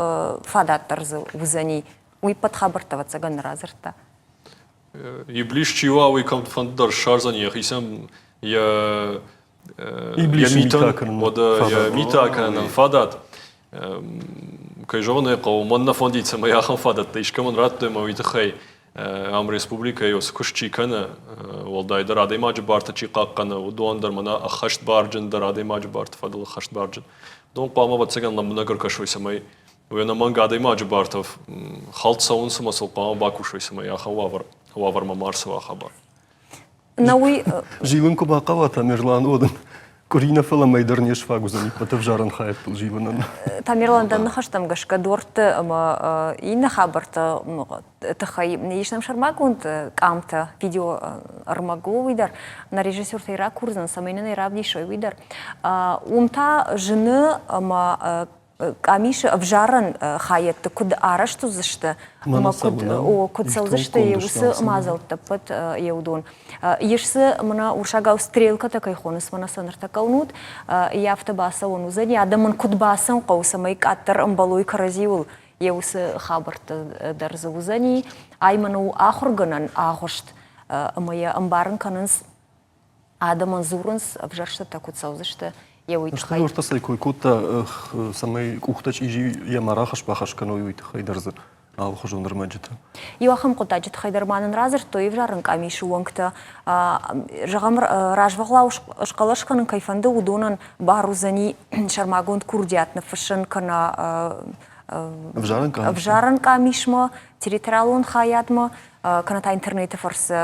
фадат дӕр дзы уыдзӕни. Уый ӕппӕт хабӕрттӕ, ӕвӕццӕгӕн, нӕ радзырдта. Иблис чи уа, уый кӕмфӕнды дӕр ссардзӕн йӕхицӕн йӕ йӕ митӕн, уӕдӕ йӕ митӕ акӕнынӕн фадат. Кӕй зӕгъын ӕй хъӕуы, мӕн нӕ фӕндид, цӕмӕй ахӕм фадӕттӕ искӕмӕн радтой ӕмӕ уый тыххӕй ам республикӕйы цы куыст чи кӕны, уӕлдайдӕр адӕймаджы бартӕ чи хъахъхъӕны, уыдон дӕр мӕнӕ ӕххӕстбарджын дӕр адӕймаджы барты фӕдыл ӕххӕстбарджын. Уыдон хъуамӕ ӕвӕццӕгӕн лӕмбынӕг ӕркӕсой, цӕмӕй уый ӕнӕмӕнг адӕймаджы бартӕ хӕлд цӕуынц ӕмӕ сыл хъуамӕ бакусой, цӕмӕй ахӕм уавӕр, уавӕрмӕ ма ӕрцӕуа хабар. На уый Зилын куы бахъӕуа Тамерлан, уӕд ын къуыри нӕ, фӕлӕ мӕй дӕр не сфаг уыдзӕн иппӕт ӕвзарӕн хайӕдтыл зилынӕн. Тамерлан, дӕ ныхӕстӕм гӕсгӕ дортты ӕмӕ иннӕ хабӕртты тыххӕй ис нӕм сӕрмагонд къамтӕ, видеоӕрмӕг у уый дӕр. Нӕ режиссертӕй ракурдзӕн, цӕмӕй нын ӕй равдисой, уый дӕр. Уым та зыны ӕмӕ къамисы ӕвзарӕн хайӕдты куыд арӕзт уыдзысты ӕмӕ куыд, о, куыд цӕудзысты уыцы мадзӕлттӕ ӕппӕт йе уыдон. Ис дзы мӕнӕ урсагау стрелкӕтӕ кӕй хонынц, мӕнӕ сӕ ныртӕккӕ уынут, йӕ афтӕ бацӕуӕн уыдзӕни, адӕмӕн куыд бацӕуын хъӕуы, цӕмӕй къаддӕр ӕмбӕлой кӕрӕдзиуыл, йӕ уыцы хабӕрттӕ дӕр дзы уыдзӕни. Ай мӕнӕ у ахуыргӕнӕн агъуыст ӕмӕ йӕ ӕмбарын кӕнынц адӕмӕн дзурынц, ӕвзӕрстытӕ куыд цӕудзысты, йӕ уый тыххӕй. Стыр цӕй кой кодта, цӕмӕй къухтӕ чъизи йӕ ма рахӕсс-бахӕсс кӕной, уый тыххӕй дӕр дзы алыхуызон ӕрмӕджытӕ. Иу ахӕм хъуыддаджы тыххӕй дӕр ма нын радзырдтой ӕвзарын къамисы уӕнгтӕ. Зӕгъӕм, развӕгълау схъӕлӕс кӕнын кӕй фӕнды, уыдонӕн бар уыдзӕни сӕрмагонд курдиат ныффыссын кӕнӕ ӕвзарӕн къамисмӕ, территориалон хайадмӕ, кӕнӕ та интернеты фӕрцы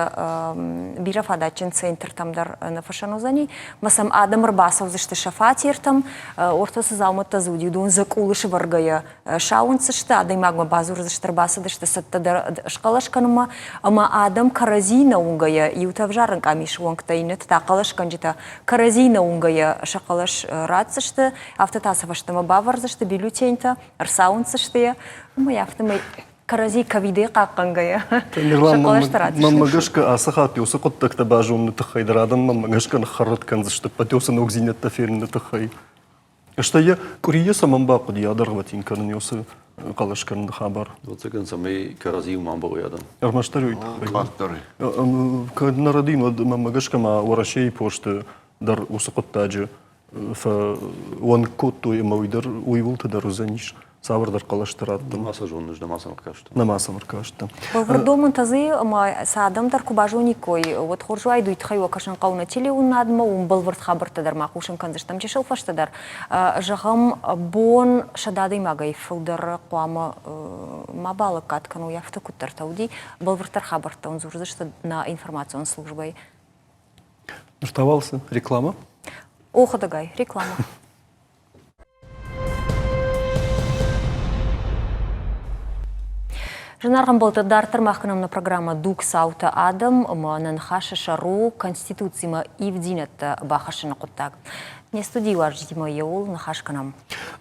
бирӕ фадатджын центртӕм дӕр ныффыссӕн уыдзӕни. Мӕ сӕм адӕм ӕрбацӕудзысты сӕ фатертӕм, ортӕ цы дзаумӕттӕ дзы уыди, уыдон дзӕкъулы сывӕргӕйӕ сауынддзысты, адӕймагмӕ бадзурдзысты, ӕрбацыдысты цӕттӕ дӕр схъӕлӕс кӕнынмӕ, ӕмӕ адӕм кӕрӕдзи нӕ уынгӕйӕ, иутӕ ӕвзарын къамисы уӕнгтӕ, иннӕтӕ та хъӕлӕсгӕнджытӕ кӕрӕдзи нӕ уынгӕйӕ сӕ хъӕлӕс ратдзысты, афтӕ та сӕ фӕстӕмӕ бавӕрдзысты бюллетеньтӕ, ӕрцауынддзысты йӕ, ӕмӕ афтӕмӕй кӕрӕдзи ковидӕй хъахъхъӕнгӕйӕ сӕ хъӕлӕстӕ ратдзысты. Мӕнмӕ гӕсгӕ ацы хатт уыцы хъуыддӕгтӕ базоныны тыххӕй дӕр адӕм мӕнмӕ гӕсгӕ ныххӕррӕтт кӕндзысты ӕппӕт уыцы ногдзинӕдтӕ феныны тыххӕй. Стӕй йӕ къуырийӕ цӕмӕн бахъуыди адӕргъвӕтин кӕнын уыцы хъӕлӕс кӕныны хабар? Ӕвӕццӕгӕн, цӕмӕй кӕрӕдзийыл ма ӕмбӕлой адӕм. Ӕрмӕстдӕр уый тыххӕй. Къаддӕр. Кӕд нӕ рӕдийын, уӕд мӕнмӕ гӕсгӕ ма Уӕрӕсейы посты дӕр уыцы хъуыддаджы фӕуӕнг кодтой ӕмӕ уый дӕр уый уылты дӕр уыдзӕнис цавӕрдӕр хъӕлӕсты раттын. Нӕма сӕ зонын, нӕма сӕм ӕркастӕн. Нӕма сӕм ӕркастӕн. Бӕлвырд домӕнтӕ дзы ӕмӕ сӕ адӕм дӕр куы базониккой, уӕд хорз уаид, уый тыххӕй уӕ кӕсын хъӕуы нӕ телеуынынадмӕ, уым бӕлвырд хабӕрттӕ дӕр ма хъусын кӕндзыстӕм чысыл фӕстӕдӕр. Зӕгъӕм, бон 100 адӕймагӕй фылдӕр хъуамӕ ма балӕггад кӕной, афтӕ куыддӕртӕ уыди. Бӕлвырддӕр хабӕрттӕ уын дзурдзысты нӕ информацион службӕйы. Ныр та уал цы, реклама? О, худӕгай, реклама. Зынаргъ ӕмбӕлттӕ, дарддӕр мах кӕнӕм нӕ программӕ «Дуг цаутӕ адӕм» ӕмӕ нӕ ныхасы сӕр у Конституцимӕ ивддзинӕдтӕ бахӕссыны хъуыддаг. Не студийы уазджытимӕ иуыл ныхас кӕнӕм.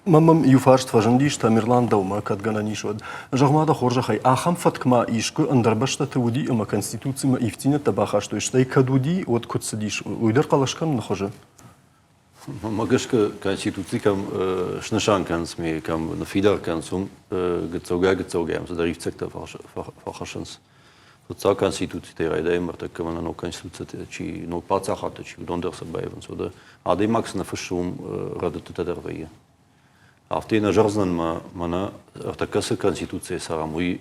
Мӕм иу фарст фӕзындис Тамерлан дӕумӕ, кӕд гӕнӕн ис, уӕд. Зӕгъ-ма дӕ хорзӕхӕй, ахӕм фӕтк ма искуы ӕндӕр бӕстӕты уыди ӕмӕ Конституцимӕ ивддзинӕдтӕ бахастой, стӕй кӕд уыди, уӕд куыд цыдис, уый дӕр хъӕлӕс кӕныны хуызы? Мӕ гӕсгӕ Конституци кӕм снысан кӕнынц, кӕм ныффидар кӕнынц, уым гыццылгай-гыццылгай цыдӕр ивддзӕгтӕ фӕхӕссынц. Фыццаг конституцитӕй райдайӕм ӕртӕккӕ мӕнӕ ног конституцитӕ чи, ног паддзахадтӕ чи, уыдон дӕр сӕ баивынц. Уӕдӕ адӕймаг цы нӕ фыссы, уым рӕдыдтытӕ дӕр вӕййы. Афтӕ нӕ зӕгъдзынӕн, мӕнӕ ӕртӕккӕ цы конституцийӕ цӕрӕм, уый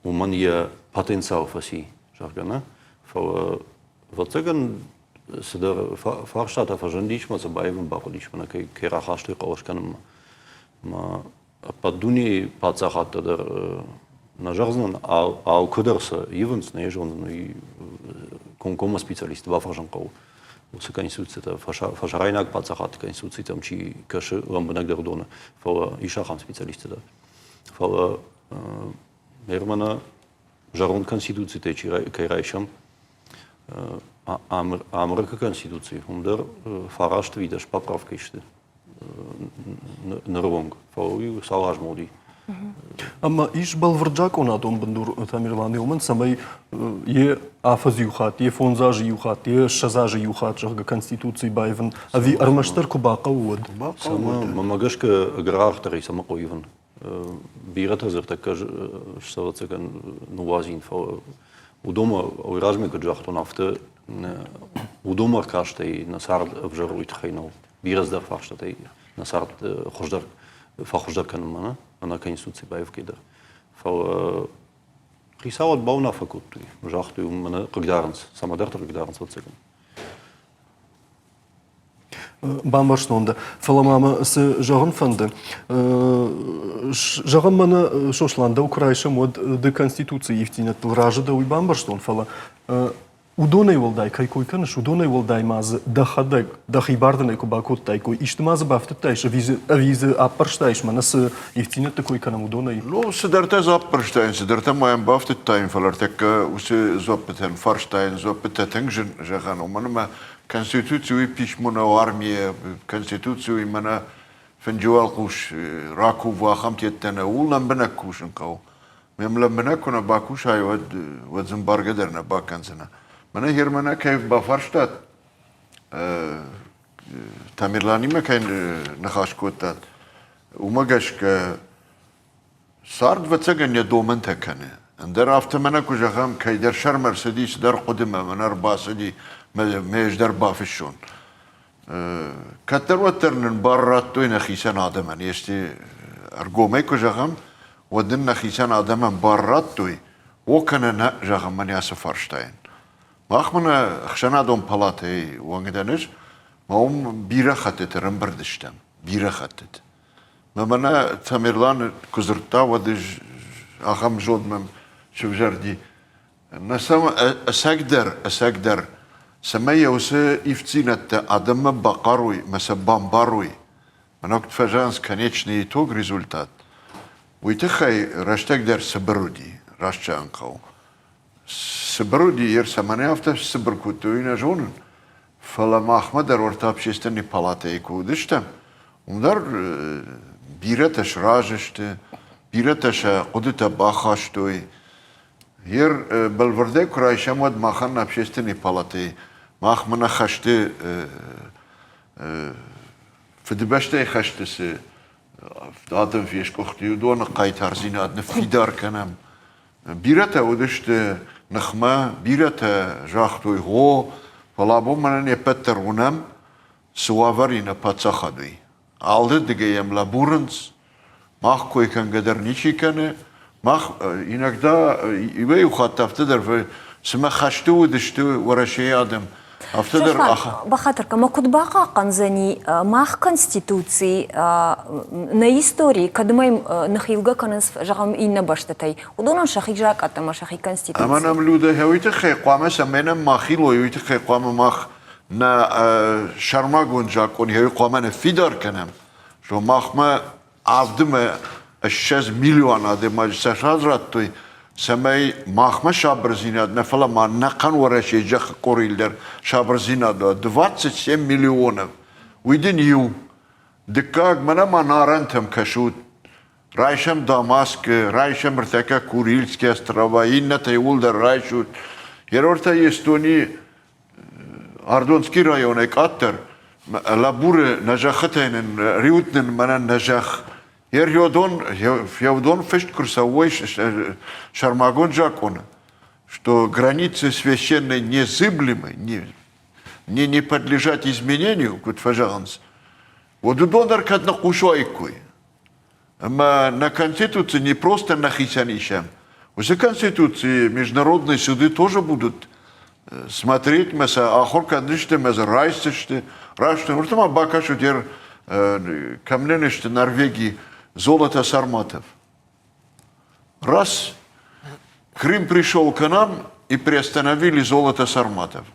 уымӕн йӕ потенциал фӕци, зӕгъгӕ, нӕ? Фӕлӕ, ӕвӕццӕгӕн, цыдӕр фарстатӕ фӕзындис мӕ сӕ баивын бахъуыдис, мӕнӕ кӕй рахастой хъӕлӕс кӕнынмӕ. Мӕ ӕппӕт дунейы паддзахадтӕ дӕр нӕ зӕгъдзынӕн, алкуыдӕр сӕ ивынц, нӕ йӕ зондзӕн, уый комкоммӕ специалистты бафӕрсын хъӕуы. Уыцы конституцитӕ, фӕсарӕйнаг паддзахадты конституцитӕм чи кӕсы лӕмбынӕгдӕр уыдоны, фӕлӕ ис ахӕм специалисттӕ дӕр. Фӕлӕ Германы зӕронд конституцитӕй чи кӕй райсӕм, Амырыкы конституци, уым дӕр фараст видӕс поправкӕ сты ныры онг, фӕлӕ уый цал азмӕ уыди. Ӕмӕ ис бӕлвырд закъонадон бындур Тамерлан уымӕн, цӕмӕй йе афӕдз иу хатт, йе фондз азы иу хатт, йе 20 азы иу хатт, зӕгъгӕ, конституци баивын, ӕви ӕрмӕстдӕр куы бахъӕуы, уӕд? Мӕнмӕ гӕсгӕ ӕгӕр аргъдӕр и цӕмӕ хъӕуы ивын. Бирӕтӕ дзы ӕртӕккӕ ӕвӕццӕгӕн ныууадзин, фӕлӕ уыдонмӕ уый размӕ куыд загътон, афтӕ уыдонмӕ ӕркастӕй нӕ цард ӕвзӕр уый тыххӕй нӕу. Бирӕ цыдӕр фарстатӕй нӕ цард хуыздӕр фӕхуыздӕр кӕнынмӕ нӕ, ӕнӕ конституци баивгӕ дӕр. Фӕлӕ хицауад бауынаффӕ кодтой, загътой, уым мӕнӕ хъыгдарынц, цӕмӕдӕрты хъыгдарынц, ӕвӕццӕгӕн. Бамбӕрстон дӕ. Фӕлӕ ма мӕ цы зӕгъын фӕнды? Зӕгъӕм, мӕнӕ Сослан, дӕу куы райсӕм, уӕд ды Конституцийы ивддзинӕдтыл разы дӕ, уый бамбӕрстон, фӕлӕ уыдонӕй уӕлдай кӕй кой кӕныс, уыдонӕй уӕлдай ма дзы дӕхӕдӕг дӕхи бардынӕй куы бакодтаиккой, исты ма дзы бафтыдтаис ӕви дзы аппӕрстаис, мӕнӕ цы ивддзинӕдты кой кӕнӕм, уыдонӕй? Ну, цыдӕртӕ дзы аппӕрстаин, цыдӕртӕ ма йӕм бафтыдтаин, фӕлӕ ӕртӕккӕ уыцы дзуӕппытӕн, фарстайӕн дзуӕппытӕ тынг зын зӕгъӕн, уымӕн ӕмӕ Конституци уый писмо нӕу армийӕ, Конституци уый мӕнӕ фынджы уӕлхъус ракув, ахӕм теттӕ нӕ, ууыл лӕмбынӕг кусын хъӕуы. Мӕм лӕмбынӕг куы нӕ бакусай, уӕд, уӕд дзы ӕмбаргӕ дӕр нӕ бакӕндзынӕ. Мӕнӕ Германӕ кӕй бафарстат, Тамерланимӕ кӕй ныхас кодтат, уымӕ гӕсгӕ Цард, ӕвӕццӕгӕн, йӕ домӕнтӕ кӕны. Ӕндӕр афтӕ мӕнӕ куы зӕгъӕм, кӕйдӕр сӕрмӕ ӕрцыди цыдӕр хъуыдымӕ, мӕнӕ ӕрбацыди, мӕ ӕз дӕр бафыссон. Кӕддӕр-уӕддӕр нын бар радтой нӕхицӕн адӕмӕн, если ӕргомӕй куы зӕгъӕм, уӕд нын нӕхицӕн адӕмӕн бар радтой, о кӕнӕ нӕ, зӕгъӕм, мӕнӕ ацы фарстайӕн. Мах мӕнӕ ӕхсӕнадон палатӕйы уӕнг дӕн ӕз, мӕ уым бирӕ хӕттыты ӕрӕмбырд стӕм, бирӕ хӕттыты. Мӕнӕ Тамерлан куы дзырдта, уӕд ӕз ахӕм зонд мӕм сывзӕрди. Нӕ сӕм ӕцӕгдӕр, ӕцӕгдӕр, цӕмӕй йӕ уыцы ивддзинӕдтӕ адӕммӕ бахъарой мӕ сӕ бамбарой, мӕнӕ куыд фӕзӕгъынц, конечный итог, результат, уый тыххӕй рӕстӕг дӕр цыбыр уыди, раст зӕгъын хъӕуы. Цыбыр уыди, йе цӕмӕн афтӕ сцыбыр кодтой, уый нӕ зонын. Фӕлӕ махмӕ дӕр уӕртӕ общественный палатӕйы куы уыдыстӕм, уым дӕр бирӕтӕ сразы сты, бирӕтӕ сӕ хъуыдытӕ бахастой. Ер бӕлвырдӕй куы райсӕм, уӕд махӕн общественный палатӕйы мах мӕнӕ хӕсты Фыдыбӕстӕйы хӕсты цы адӕм фесгуыхти, уыдоны хъайтардзинад ныффидар кӕнӕм. Бирӕтӕ уыдысты ныхмӕ, бирӕтӕ загътой гъо, фӕлӕ абон мӕнӕ не ппӕт дӕр уынӕм, цы уавӕр и нӕ паддзахад, уый. Алырдыгӕй йӕм лӕбурынц, мах кой кӕнгӕ дӕр ничи кӕны. Мах иногда иуӕй-иу хатт афтӕ дӕр цымӕ хӕсты уыдысты Уӕрӕсейы адӕм, афтӕ дӕр Бахатыр кӕн, куыд бахъахъхъӕндзӕни мах Конституци нӕ историйы, кӕд ма ныхилгӕ кӕнынц, зӕгъӕм, иннӕ бӕстӕтӕй, уыдонӕн сӕхи закъӕттӕ ӕмӕ сӕхи Конституци. Ӕмӕ нӕм Людӕ, уый тыххӕй хъуамӕ цӕмӕй нӕм ма хилой, уый тыххӕй хъуамӕ мах нӕ сӕрмагонд закъон хъуамӕ ныффидар кӕнӕм, что махмӕ авдымӕ 20 миллион адӕймаджы сӕ саз радтой, цӕмӕй махмӕ сабырдзинад нӕ, фӕлӕ ма нӕхъӕн Уӕрӕсейы зӕххы къорийыл дӕр сабырдзинад уа. 27 миллионов. Уый дын иу. Дыккаг, мӕнӕ ма нарӕнтӕм кӕсут. Райсӕм Дамаскы, райсӕм ӕртӕккӕ Курильские острова, иннӕтӕ иууылдӕр райсут. Ерортӕ Эстонийы Ардонский районӕй къаддӕр. Лӕбуры нӕ зӕххытӕй нын риут нын мӕнӕн нӕ зӕхх. Ерьодон, феудон фыст куы рцӕуой сӕрмагонд закъоны, что границы священной незыблемы, не, не, не подлежат изменению, куыд фӕзӕгъынц, уӕд уыдон дӕр кӕд ныхъхъус уаиккой. Ӕмӕ нӕ Конституци не просто нӕхицӕн исӕм, уыцы Конституци международные суды тоже будут смотреть мӕ сӕ ахуыр кӕндзысты мӕ дзы райсдзысты. Раст уырты ма бакӕсут ер кӕм нын сты Норвегии золото Сарматов. Раз Крым пришел к нам и приостановили золото Сарматов.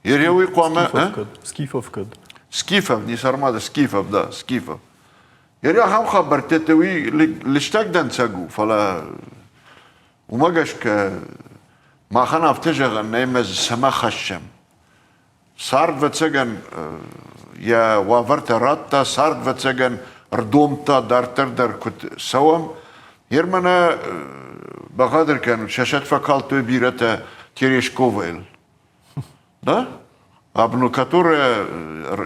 Ереуи хъуамӕ... Скифов кӕд? Скифов, не Сарматов, Скифов, да, Скифов. Ере ахӕм хабӕрттӕ уый лыстӕг дӕнцӕг у, фӕлӕ уымӕ гӕсгӕ махӕн афтӕ зӕгъӕн нӕй ӕмӕ дзы цӕмӕ хӕссӕм. Цард, ӕвӕццӕгӕн, йӕ уавӕртӕ радта, цард, ӕвӕццӕгӕн, ӕрдомдта дарддӕр дӕр куыд цӕуӕм. Ер мӕнӕ бахатыр кӕнут, сӕ сӕт фӕкалдтой бирӕтӕ Терешковайыл. Да? Абну, которая,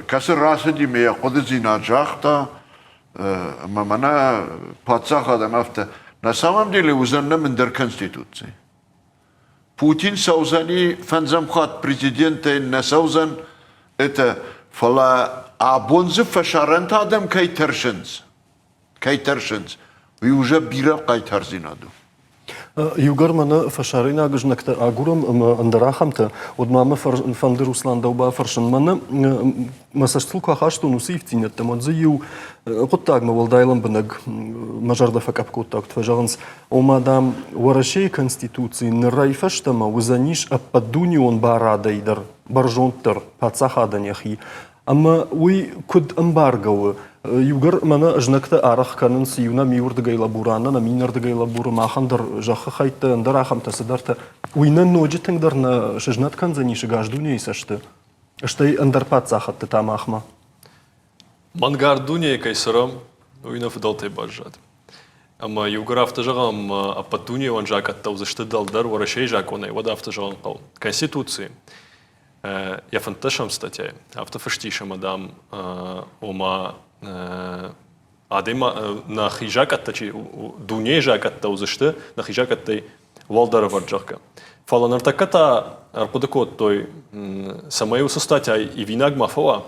кӕцы рацыди ме йӕ хъуыдыдзинад загъта, ӕмӕ мӕнӕ паддзахадӕн афтӕ, на самом деле уыдзӕн нӕм ӕндӕр конституци. Путин цӕудзӕни фӕндзӕм хатт президентӕй нӕ цӕудзӕн, это, фӕлӕ абон дзы фӕсарӕнты адӕм кӕй тӕрсынц, кӕй тӕрсынц, уый уже бирӕ хъайтардзинад у. Иугӕр мӕнӕ фӕсарӕйнаг знӕгтӕ агурӕм ӕмӕ ӕндӕр ахӕмтӕ, уӕд ма мӕ фӕнды Руслан дӕу бафӕрсын. Мӕнӕ мӕ цӕстыл куы ахастон уыцы ивддзинӕдтӕм, уӕд дзы иу хъуыддагмӕ уӕлдай лӕмбынӕг мӕ зӕрдӕ фӕкъӕпп кодта, куыд фӕзӕгъынц, ома, дам, Уӕрӕсейы Конституци нырӕй фӕстӕмӕ уыдзӕнис ӕппӕтдунеон барадӕй дӕр бӕрзонддӕр паддзахадӕн йӕхи. Ӕмӕ уый куыд ӕмбаргӕ у? Иугӕр мӕнӕ знӕгтӕ арӕх кӕнынц, иу нӕм иуырдыгӕй лӕбуры, аннӕ нӕм иннӕрдыгӕй лӕбуры, махӕн дӕр зӕххы хӕйттӕ, ӕндӕр ахӕмтӕ цыдӕртӕ. Уый нӕ ноджы тынгдӕр нӕ сызнӕт кӕндзӕнис ӕгас дунейы цӕсты, стӕй ӕндӕр паддзахӕдты та махмӕ. Мӕнгард дунейы кӕй цӕрӕм, уый нӕ фыдӕлтӕй баззад. Ӕмӕ иугӕр афтӕ зӕгъӕм, ӕппӕтдунеон закъӕттӕ уыдзысты дӕлдӕр Уӕрӕсейы закъонӕй, уӕд афтӕ зӕгъын хъӕуы. Конституци йӕ фынддӕсӕм статьяйы афтӕ фыст ис, ӕмӕ, дам, ома адӕйма нӕхи закъӕттӕ чи дунейы закъӕттӕ уыдзысты, нӕхи закъӕттӕй уӕлдӕр ӕвӕрд, зӕгъгӕ. Фӕлӕ ныртӕккӕ та ӕрхъуыды кодтой, цӕмӕй уыцы статья ивинаг ма фӕуа,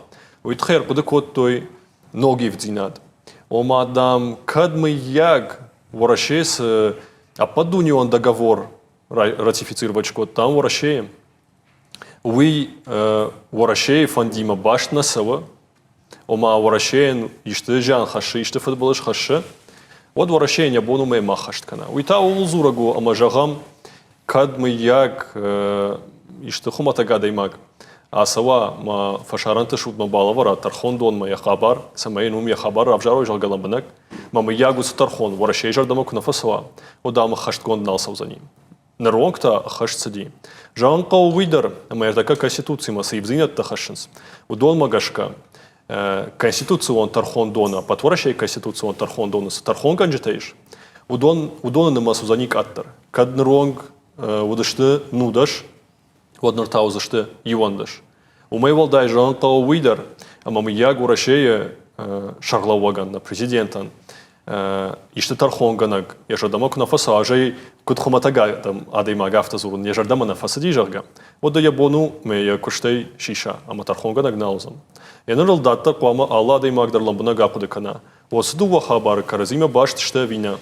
уый тыххӕй ӕрхъуыды кодтой ног ивддзинад. Ома, дам, кӕд мыййаг Уӕрӕсе цы ӕппӕтдунеон договор ратифицировать кодта Уӕрӕсейы, уый Уӕрӕсейы фӕндимӕ баст нӕ цӕуы, ома Уӕрӕсейӕн исты зиан хӕссы, исты фыдбылыз хӕссы, уӕд Уӕрӕсейӕн йӕ бон уымӕй ма ххӕст кӕна. Уый та ууыл дзурӕг у, ӕмӕ зӕгъӕм, кӕд мыййаг исты хуымӕтӕг адӕймаг ацӕуа мӕ фӕсарӕнты судмӕ балӕвӕра тӕрхондонмӕ йӕ хабар, цӕмӕй йын уым йӕ хабар равзарой, зӕгъгӕ, лӕмбынӕг, мӕ мыййаг уыцы тӕрхон Уӕрӕсейы зӕрдӕмӕ куы нӕ фӕцӕуа, уӕд ам ӕххӕстгонд нал цӕудзӕни. Ныронг та ӕххӕст цыди. Зӕгъын хъӕуы уый дӕр, ӕмӕ ӕртӕккӕ Конституцимӕ цы ивдзинӕдтӕ хӕссынц, уыдонмӕ гӕсгӕ Конституцион тӕрхондоны, ӕппӕт Уӕрӕсейы Конституцион тӕрхондоны цы тӕрхонгӕнджытӕ ис, уыдон, уыдоны нымӕц уыдзӕни къаддӕр. Кӕд ныронг уыдысты 19, уӕд ныр та уыдзысты 11. Уымӕй уӕлдай зӕгъын хъӕуы уый дӕр, ӕмӕ мыййаг Уӕрӕсейы сӕргълӕууӕгӕн, нӕ президентӕн исты тӕрхонгӕнӕг йӕ зӕрдӕмӕ куы нӕ фӕцӕуа, ӕз куыд хуымӕтӕг адӕймаг афтӕ дзурын, йӕ зӕрдӕмӕ нӕ фӕцыди, зӕгъгӕ, уӕд йӕ бон у мӕ йӕ куыстӕй сиса ӕмӕ тӕрхонгӕнӕг нал уыдзӕн. Йӕ ныр ыл дарддӕр хъуамӕ алы адӕймаг дӕр лӕмбынӕг ахъуыды кӕна, уыцы дыууӕ хабары кӕрӕдзимӕ баст сты ӕви нӕ.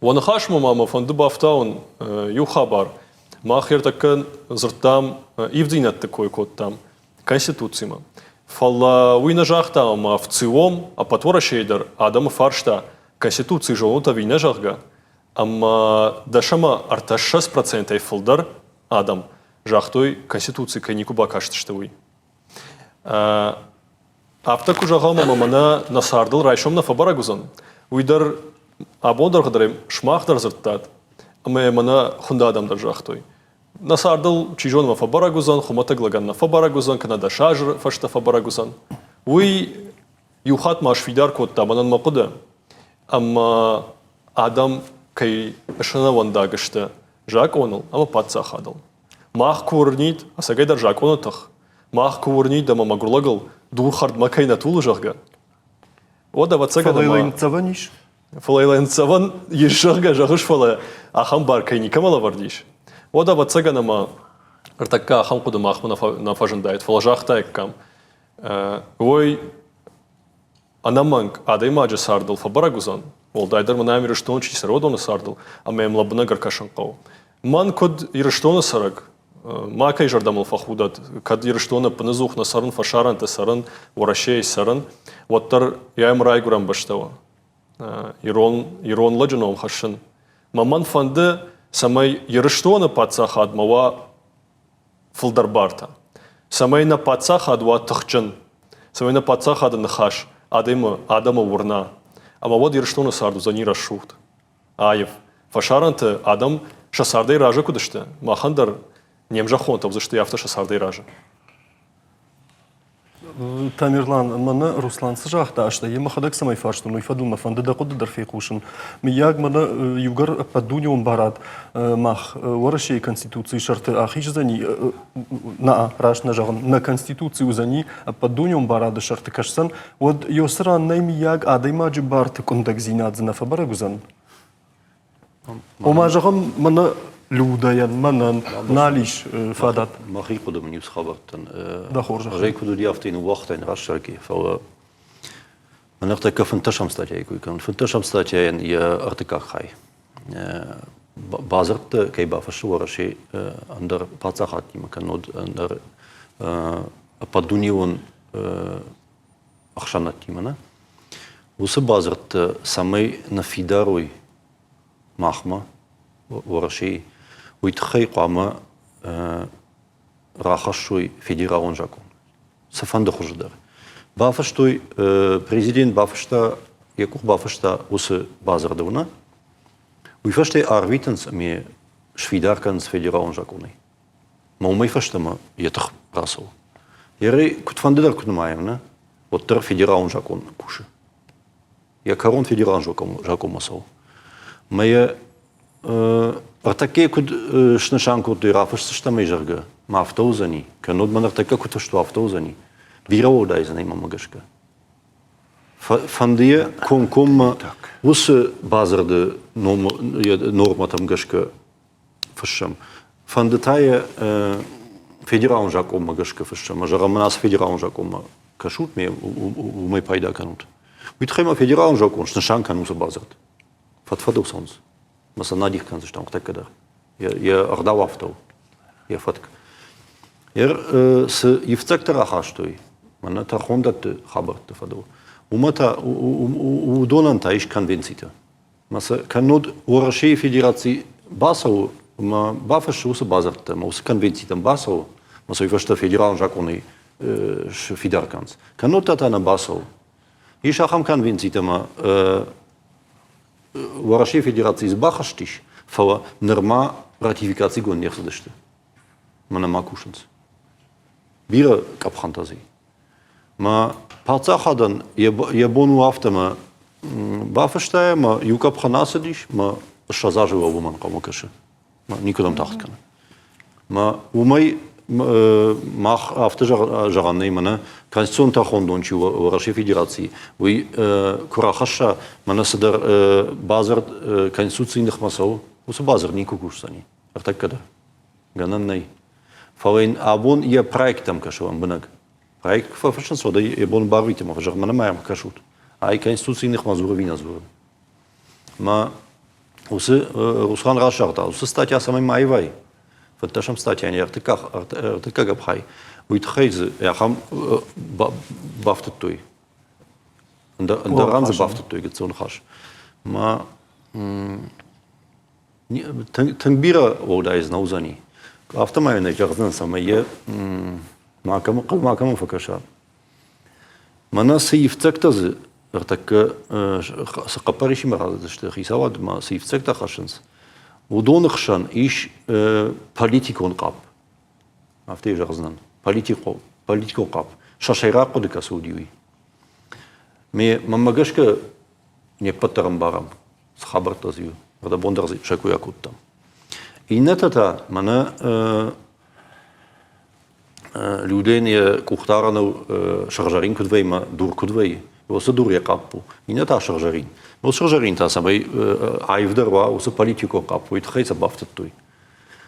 Уӕ ныхасмӕ ма мӕ фӕнды бафтауын иу хабар. Мах ӕртӕккӕ дзырдтам, ивдзинӕдты кой кодтам Конституцимӕ. Фӕлӕ уый нӕ загъта, ӕмӕ ВЦИОМ ӕппӕт Уӕрӕсейы дӕр адӕмы фарста, Конституци зонут ӕви нӕ, зӕгъгӕ, ӕмӕ 10 ӕмӕ 63 процентӕй фылдӕр адӕм загътой, Конституци кӕй никуы бакастысты, уый. Афтӕ куы зӕгъӕм, ӕмӕ мӕнӕ нӕ цардыл райсом нӕ фӕбӕрӕг уыдзӕн, уый дӕр абон дӕргъы дӕр сымах дӕр дзырдтат, ӕмӕ мӕнӕ хуынд адӕм дӕр загътой. Нӕ цардыл, чи зоны, фӕбӕрӕг уыдзӕн, хуымӕтӕг лӕгӕн нӕ фӕбӕрӕг уыдзӕн, кӕнӕ дӕ азы фӕстӕ фӕбӕрӕг уыдзӕн. Уый иу хатт ма сфидар кодта мӕнӕн мӕ хъуыды, ӕмӕ адӕм кӕй сӕнӕуӕндаг сты закъоныл ӕмӕ паддзахадыл. Мах куы уырнид, ӕцӕгӕйдӕр закъоны тых, Мах куы уырнид ӕмӕ мӕгуыр лӕгыл дур хӕрдмӕ кӕй нӕ тулы, зӕгъгӕ, уӕд ӕвӕццӕгӕн Фӕлӕ йыл ныццӕвӕн ис? Фӕлӕ йыл ныццӕвӕн ис, зӕгъгӕ, зӕгъыс, фӕлӕ ахӕм бар кӕй никӕмӕ лӕвӕрд ис, уӕд ӕвӕццӕгӕн ӕмӕ ӕртӕккӕ ахӕм хъуыды махмӕ нӕ фӕзындаид, фӕлӕ загътаиккам, ой, ӕнӕмӕнг адӕймаджы цардыл фӕбӕрӕг уыдзӕн, уӕлдайдӕр мӕнӕ ам Ирыстоны чи цӕры, уыдоны цардыл, ӕмӕ йӕм лӕмбынӕг ӕркӕсын хъӕуы. Мӕн куыд Ирыстоны цӕрӕг, макӕй зӕрдӕ мыл фӕхудӕд, кӕд Ирыстоны ӕппыныдзух нӕ цӕрын, фӕсарӕнты цӕрын, Уӕрӕсейы цӕрын, уӕддӕр йӕм райгуырӕн бӕстӕ у. Ирон, ирон лӕджы ном хӕссын. Мӕ мӕн фӕнды, цӕмӕй Ирыстоны паддзахадмӕ уа фылдӕр бартӕ, цӕмӕй нӕ паддзахад уа тыхджын, цӕмӕй нӕ паддзахады ныхас адӕмы, адӕмы уырна. Ӕмӕ уӕд Ирыстоны цард уыдзӕни рӕсугъд, аив. Фӕсарӕнты адӕм сӕ цардӕй разы куыд сты, махӕн дӕр не мзӕххонтӕ уыдзысты афтӕ сӕ цардӕй разы. Тамерлан, мӕнӕ Руслан цы загъта, стӕй йӕ мӕхӕдӕг цӕмӕй фарстон, уый фӕдыл мӕ фӕнды дӕ хъуыды дӕр фехъусын. Мыййаг, мӕнӕ иугӕр ӕппӕтдунеон барад мах Уӕрӕсейы Конституцийы сӕрты ахиздзӕни, нӕ, раст нӕ зӕгъын, нӕ Конституци уыдзӕни ӕппӕтдунеон барады сӕрты кӕсдзӕн, уӕд ёсы ран нӕй, мыййаг, адӕймаджы барты къуындӕгдзинад дзы нӕ фӕбӕрӕг уыдзӕн? Ома, зӕгъӕм, мӕнӕ Людӕйӕн, мӕнӕн нал ис фадат. Мӕхи хъуыды мын иу цы хабӕрттӕн. Дӕ хорзӕх. Ӕз куыд уыди, афтӕ ныууагътаин раст фӕлӕ мӕ ныртӕккӕ фынддӕсӕм статьяйы кой кӕнын. Фынддӕсӕм статьяйӕн йӕ ӕртыккаг хай. Бадзырдты кӕй бафыссы Уӕрӕсе ӕндӕр паддзахадтимӕ, кӕннод ӕндӕр ӕппӕтдунеон ӕхсӕнадтимӕ, нӕ? Уыцы бадзырдты цӕмӕй ныффидар уой махмӕ, Уӕрӕсейы, уый тыххӕй хъуамӕ рахӕссой федералон закъон, цыфӕнды хуызы дӕр. Бафыстой, президент бафыста, йӕ къух бафыста уыцы бадзырдыл, нӕ? Уый фӕстӕ арвитынц ӕмӕ сфидар кӕнынц федералон закъонӕй. Мӕ уымӕй фӕстӕмӕ йӕ тых рацӕуы. Ерӕй куыдфӕнды дӕр куы нымайӕм, нӕ, уӕддӕр федералон закъон кусы. Йӕ кӕрон федералон закъонмӕ цӕуы. Мӕ йӕ ӕртӕккӕ куыд снысан кодтой, рафысдзыстӕм ӕй, зӕгъгӕ, ма афтӕ уыдзӕни, кӕннод мӕ ныртӕккӕ куыд фыст афтӕ уыдзӕни. Бирӕ уӕлдай дзы нӕй мӕнмӕ гӕсгӕ. Фӕнды йӕ комкоммӕ уыцы бадзырды нормӕтӕм гӕсгӕ фыссӕм. Фӕнды та йӕ федералон закъонмӕ гӕсгӕ фыссӕм. Зӕгъӕм, мын ацы федералон закъонмӕ кӕсут, ме уымӕй пайда кӕнут. Уый тыххӕй ма федералон закъон снысан кӕн уыцы бадзырд. Фӕд-фӕдыл цӕуынц. Мӕ сӕ нӕ дих кӕндзыстӕм тӕккӕ дӕр. Йӕ ӕгъдау афтӕ у, йӕ фӕтк. Ер цы ивддзӕгтӕ рахастой, мӕнӕ тӕрхондӕтты хабӕртты фӕдыл, уымӕ та уыдонӕн та ис конвенцитӕ. Кӕннод Уӕрӕсейы Федераци бацӕуы ӕмӕ бафыссы уыцы бадзырдтӕ ӕмӕ уыцы конвенцитӕм бацӕуы, ӕмӕ сӕ уый фӕстӕ федералон закъонӕй сфидар кӕнынц. Кӕннод та та нӕ бацӕуы. Ис ахӕм конвенцитӕ ӕмӕ Уӕрӕсейы Федерацийы дзы бахызтис, фӕлӕ нырма ратификацигонд не рцыдысты. Мӕнӕ ма кусынц. Бирӕ къӕпхӕнтӕ дзы и. Мӕ паддзахадӕн йӕ бон у афтӕ мӕ бафыста ӕмӕ иу къӕпхӕн ацыдис, мӕ 20 азы уӕвы ӕнхъӕлмӕ кӕсы. Никуыдӕм тагъд кӕны. Мӕ уымӕй мах афтӕ зӕгъӕн нӕй, мӕнӕ конституцион тӕрхондон чи у Уӕрӕсейы Федерацийы, уый куы рахӕсса, мӕнӕ цыдӕр бадзырд конституцийы ныхмӕ цӕуы, уыцы бадзырд никуы кусдзӕни, ӕртӕккӕ дӕр. Гӕнӕн нӕй. Фӕлӕ йын абон йӕ проекттӕм кӕсы лӕмбынӕг. Проект куы фӕфыссынц, уӕд ӕй йӕ бон барвитын ӕмӕ зӕгъ, мӕнӕ ма йӕм кӕсут. Ай конституцийы ныхмӕ дзуры ӕви нӕ дзуры. Мӕ уыцы Руслан раст загъта, уыцы статья цӕмӕй ма аивай, фыддӕсӕм статьяйӕн йӕ ӕртыккаг хай, уый тыххӕй дзы ахӕм бафтыдтой. Ӕндӕр ран дзы бафтыдтой гыццыл ныхас. Мӕ Тынг бирӕ уӕлдай дзы нӕ уыдзӕни. Афтӕмӕй йын ӕй зӕгъдзӕн, цӕмӕй йӕ макӕмӕ хъыг макӕмӕ фӕкӕса. Мӕнӕ цы ивддзӕгтӕ дзы ӕртӕккӕ цы хъӕппӕрисимӕ рацыдысты хицауадмӕ, цы ивддзӕгтӕ хӕссынц, уыдоны хсӕн ис политикон къӕпп. Афтӕ йӕ зӕгъдзынӕн. Политикон, политикон къӕпп. Сӕ сӕйраг хъуыды кӕцы уыди, уый. Мӕнмӕ гӕсгӕ не ппӕт дӕр ӕмбарӕм, цы хабӕрттӕ дзы у, ӕрдӕбон дӕр дзы сӕ кой акодтам. Иннӕтӕ та мӕнӕ Людӕн йӕ къухдарӕныл сыгъзӕрин куыд вӕййы ӕмӕ дур куыд вӕййы, уыцы дур йӕ къапп у. Иннӕ та сыгъзӕрин. Уыцы сыгъзӕрин та цӕмӕй аивдӕр уа, уыцы политикон къапп, уый тыххӕй сӕ бафтыдтой.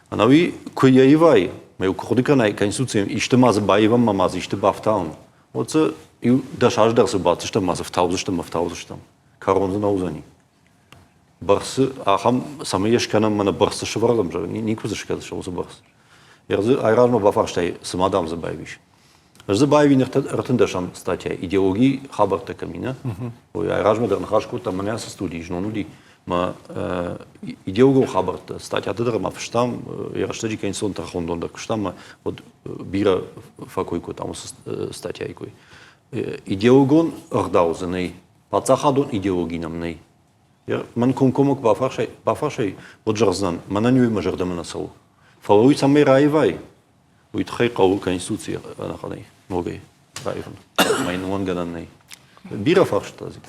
Ӕнӕуи куы йӕ ивай, ӕмӕ куы хъуыды кӕнай Конституцийы исты ма дзы баивӕм ӕмӕ ма дзы исты бафтауын, уӕд дзы иу дӕс азы дӕр цы баддзыстӕм ӕмӕ дзы фтаудзыстӕм ӕмӕ фтаудзыстӕм. Кӕрон дзы нӕ уыдзӕни. Бӕрцы ахӕм, цӕмӕй йӕ скӕнӕм, мӕнӕ бӕрцы сывӕрӕм, никуы дзы скӕндзыстӕм уыцы бӕрц. Ӕрдзы айразмӕ бафарстай, цы ма дам дзы байвис. Ӕз дзы байвин ӕртындӕсӕм статья идеологи хабӕрттӕ кӕм и, нӕ? Ой, айразмӕ дӕр ныхас кодтам, мӕнӕ ацы студийы знон уыди, мӕ идеологон хабӕрттӕ статьяты дӕр ма фыстам, йӕ рӕстӕджы конституцион тӕрхондон дӕр куыстам, ӕмӕ уӕд бирӕ фӕкой кодтам уыцы статьяйы кой. Идеологон ӕгъдау дзы нӕй, паддзахадон идеологи нӕм нӕй. Мӕн комкоммӕ куы бафарсай, бафарсай, уӕд зӕгъдзынӕн, мӕнӕн уый мӕ зӕрдӕмӕ нӕ цӕуы. Фӕлӕ уый цӕмӕй раивай, уый тыххӕй хъӕуы Конституци ӕнӕхъӕнӕй ногӕй раивын. Ӕмӕ йын уымӕн гӕнӕн нӕй. Бирӕ фарстытӕ дзы.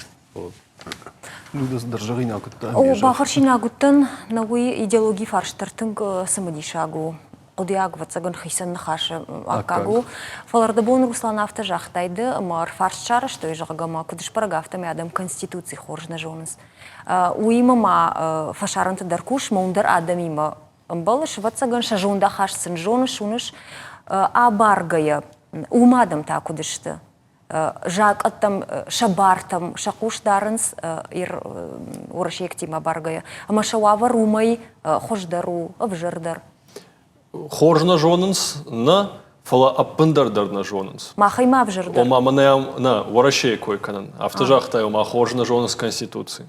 Дӕр зӕгъинаг уыдтӕ? О, бафӕрсинаг уыдтӕн, нӕ уый идеологийы фарст дӕр тынг цымыдисаг у. Хъуыдыйаг, ӕвӕццӕгӕн, хицӕн ныхасы аккаг у. Фӕлӕ ӕрдӕбон Руслан афтӕ загътай ды, ӕмӕ ӕрфарст сарӕзтой, зӕгъгӕ ма куыд сбӕрӕг, афтӕмӕй адӕм Конституци хорз нӕ зонынц. Уыимӕ ма фӕсарӕнты дӕр кус, мӕ уым дӕр адӕмимӕ ӕмбӕлыс, ӕвӕццӕгӕн, сӕ зондахаст сын зоныс, уыныс. Абаргӕйӕ, уым адӕм та куыд сты? Закъӕттӕм, сӕ бартӕм сӕ хъус дарынц уӕрӕсейӕгтимӕ баргӕйӕ, ӕмӕ сӕ уавӕр уымӕй хуыздӕр у, ӕвзӕрдӕр. Хорз нӕ зонынц, нӕ, фӕлӕ ӕппындӕр дӕр нӕ зонынц. Махӕй ма ӕвзӕрдӕр. Ома мӕнӕ нӕ Уӕрӕсейы кой кӕнын. Афтӕ загътай, ома хорз нӕ зонынц Конституци.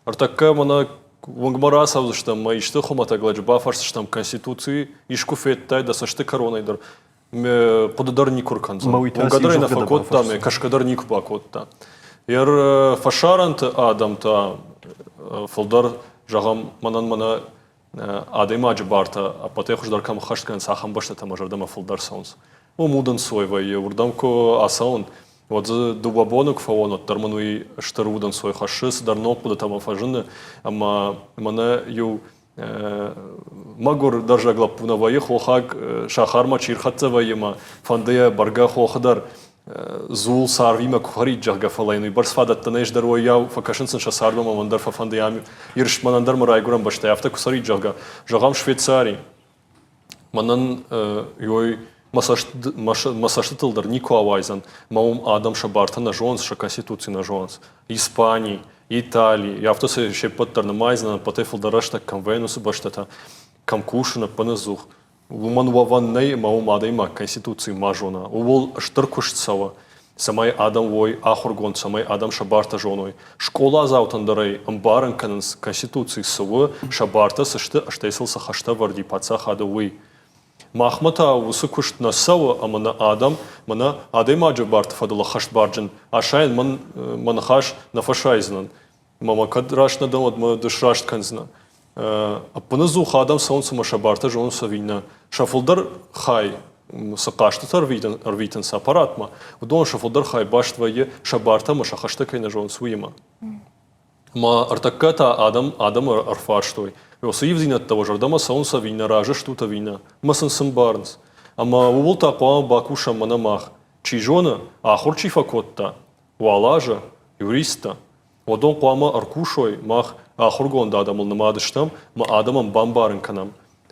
Ӕртӕккӕ мӕнӕ уынгмӕ рацӕудзыстӕм мӕ исты хуымӕтӕг лӕджы бафӕрсдзыстӕм Конституци искуы федтай дӕ цӕсты кӕронӕй дӕр хъуыды дӕр никуы ркӕндзӕн. Уынгӕ дӕр ӕй нӕ фӕкодта, мӕ кӕсгӕ дӕр никуы бакодта. Ер фӕсарӕнты адӕм та фылдӕр, зӕгъӕм, мӕнӕн мӕнӕ адӕймаджы бартӕ ӕппӕтӕй хуыздӕр кӕм ӕххӕст кӕнынц, ахӕм бӕстӕтӕ мӕ зӕрдӕмӕ фылдӕр цӕуынц. Уым удӕнцой вӕййы, уырдӕм куы ацӕуын, уӕд дзы дыууӕ боны куы фӕуон, уӕддӕр мын уый стыр удӕнцой хӕссы, цыдӕр ног хъуыдытӕ мӕм фӕзыны, ӕмӕ мӕнӕ иу мӕгуыр дӕрзӕг лӕппу нӕ вӕййы, хохаг сахармӕ чи рхӕццӕ вӕййы ӕмӕ фӕнды йӕ бӕргӕ хохы дӕр дзул царвимӕ куы хӕрид, зӕгъгӕ, фӕлӕ йын уыйбӕрц фадӕттӕ нӕ ис дӕр уӕййау, фӕкӕсынц сын сӕ цардмӕ ӕмӕ мӕн дӕр фӕфӕнды ам Ирыс мӕнӕн дӕр мӕ райгуырӕн бӕстӕйы афтӕ куы цӕрид, зӕгъгӕ, зӕгъӕм, Швейцари. Мӕнӕн ёй мӕ цӕстытыл дӕр никуы ауайдзӕн, мӕ уым адӕм сӕ бартӕ нӕ зонынц, сӕ конституци нӕ зонынц. Испани, Итали, афтӕ сӕ се ппӕт дӕр нымайдзынӕн, ӕппӕтӕй фылдӕр рӕстӕг кӕм вӕййын, уыцы бӕстӕтӕ, кӕм кусын, ӕппынӕдзух. Уымӕн уӕвӕн нӕй, ӕмӕ уым адӕймаг конституци ма зона. Ууыл стыр куыст цӕуы, цӕмӕй адӕм уой ахуыргонд, цӕмӕй адӕм сӕ бартӕ зоной. Скъоладзаутӕн дӕр ӕй ӕмбарын кӕнынц, конституци цы у, сӕ бартӕ цы сты, стӕй сыл цы хӕстӕ ӕвӕрд и паддзахады, уый. Махмӕ та уыцы куыст нӕ цӕуы ӕмӕ нӕ адӕм, мӕнӕ адӕймаджы барты фӕдыл ӕххӕстбарджын асайын мӕн мӕ ныхас нӕ фӕсайдзынӕн. Ӕмӕ мӕ кӕд раст нӕ дӕн, уӕд мӕ ды сраст кӕндзынӕ. Ӕппынӕдзух адӕм цӕуынц ӕмӕ сӕ бартӕ зонынц ӕви нӕ. Сӕ фылдӕр хай цы хъӕстытӕ ӕрвитынц аппаратмӕ, уыдон сӕ фылдӕр хай баст вӕййы сӕ бартӕ ӕмӕ сӕ хӕстӕ кӕй нӕ зонынц, уыимӕ. Ӕмӕ ӕртӕккӕ та адӕм адӕмы ӕрфарстой, уыцы ивдзинӕдтӕ уӕ зӕрдӕмӕ цӕуынц ӕви нӕ, разы стут ӕви нӕ, ӕмӕ сын цы мбарынц. Ӕмӕ ууыл та хъуамӕ бакусӕм мӕнӕ мах. Чи зоны, ахуыр чи фӕкодта, уал азы, юристтӕ, уыдон хъуамӕ ӕркусой, мах ахуыргонд адӕмыл нымад стӕм ӕмӕ адӕмӕн бамбарын кӕнӕм,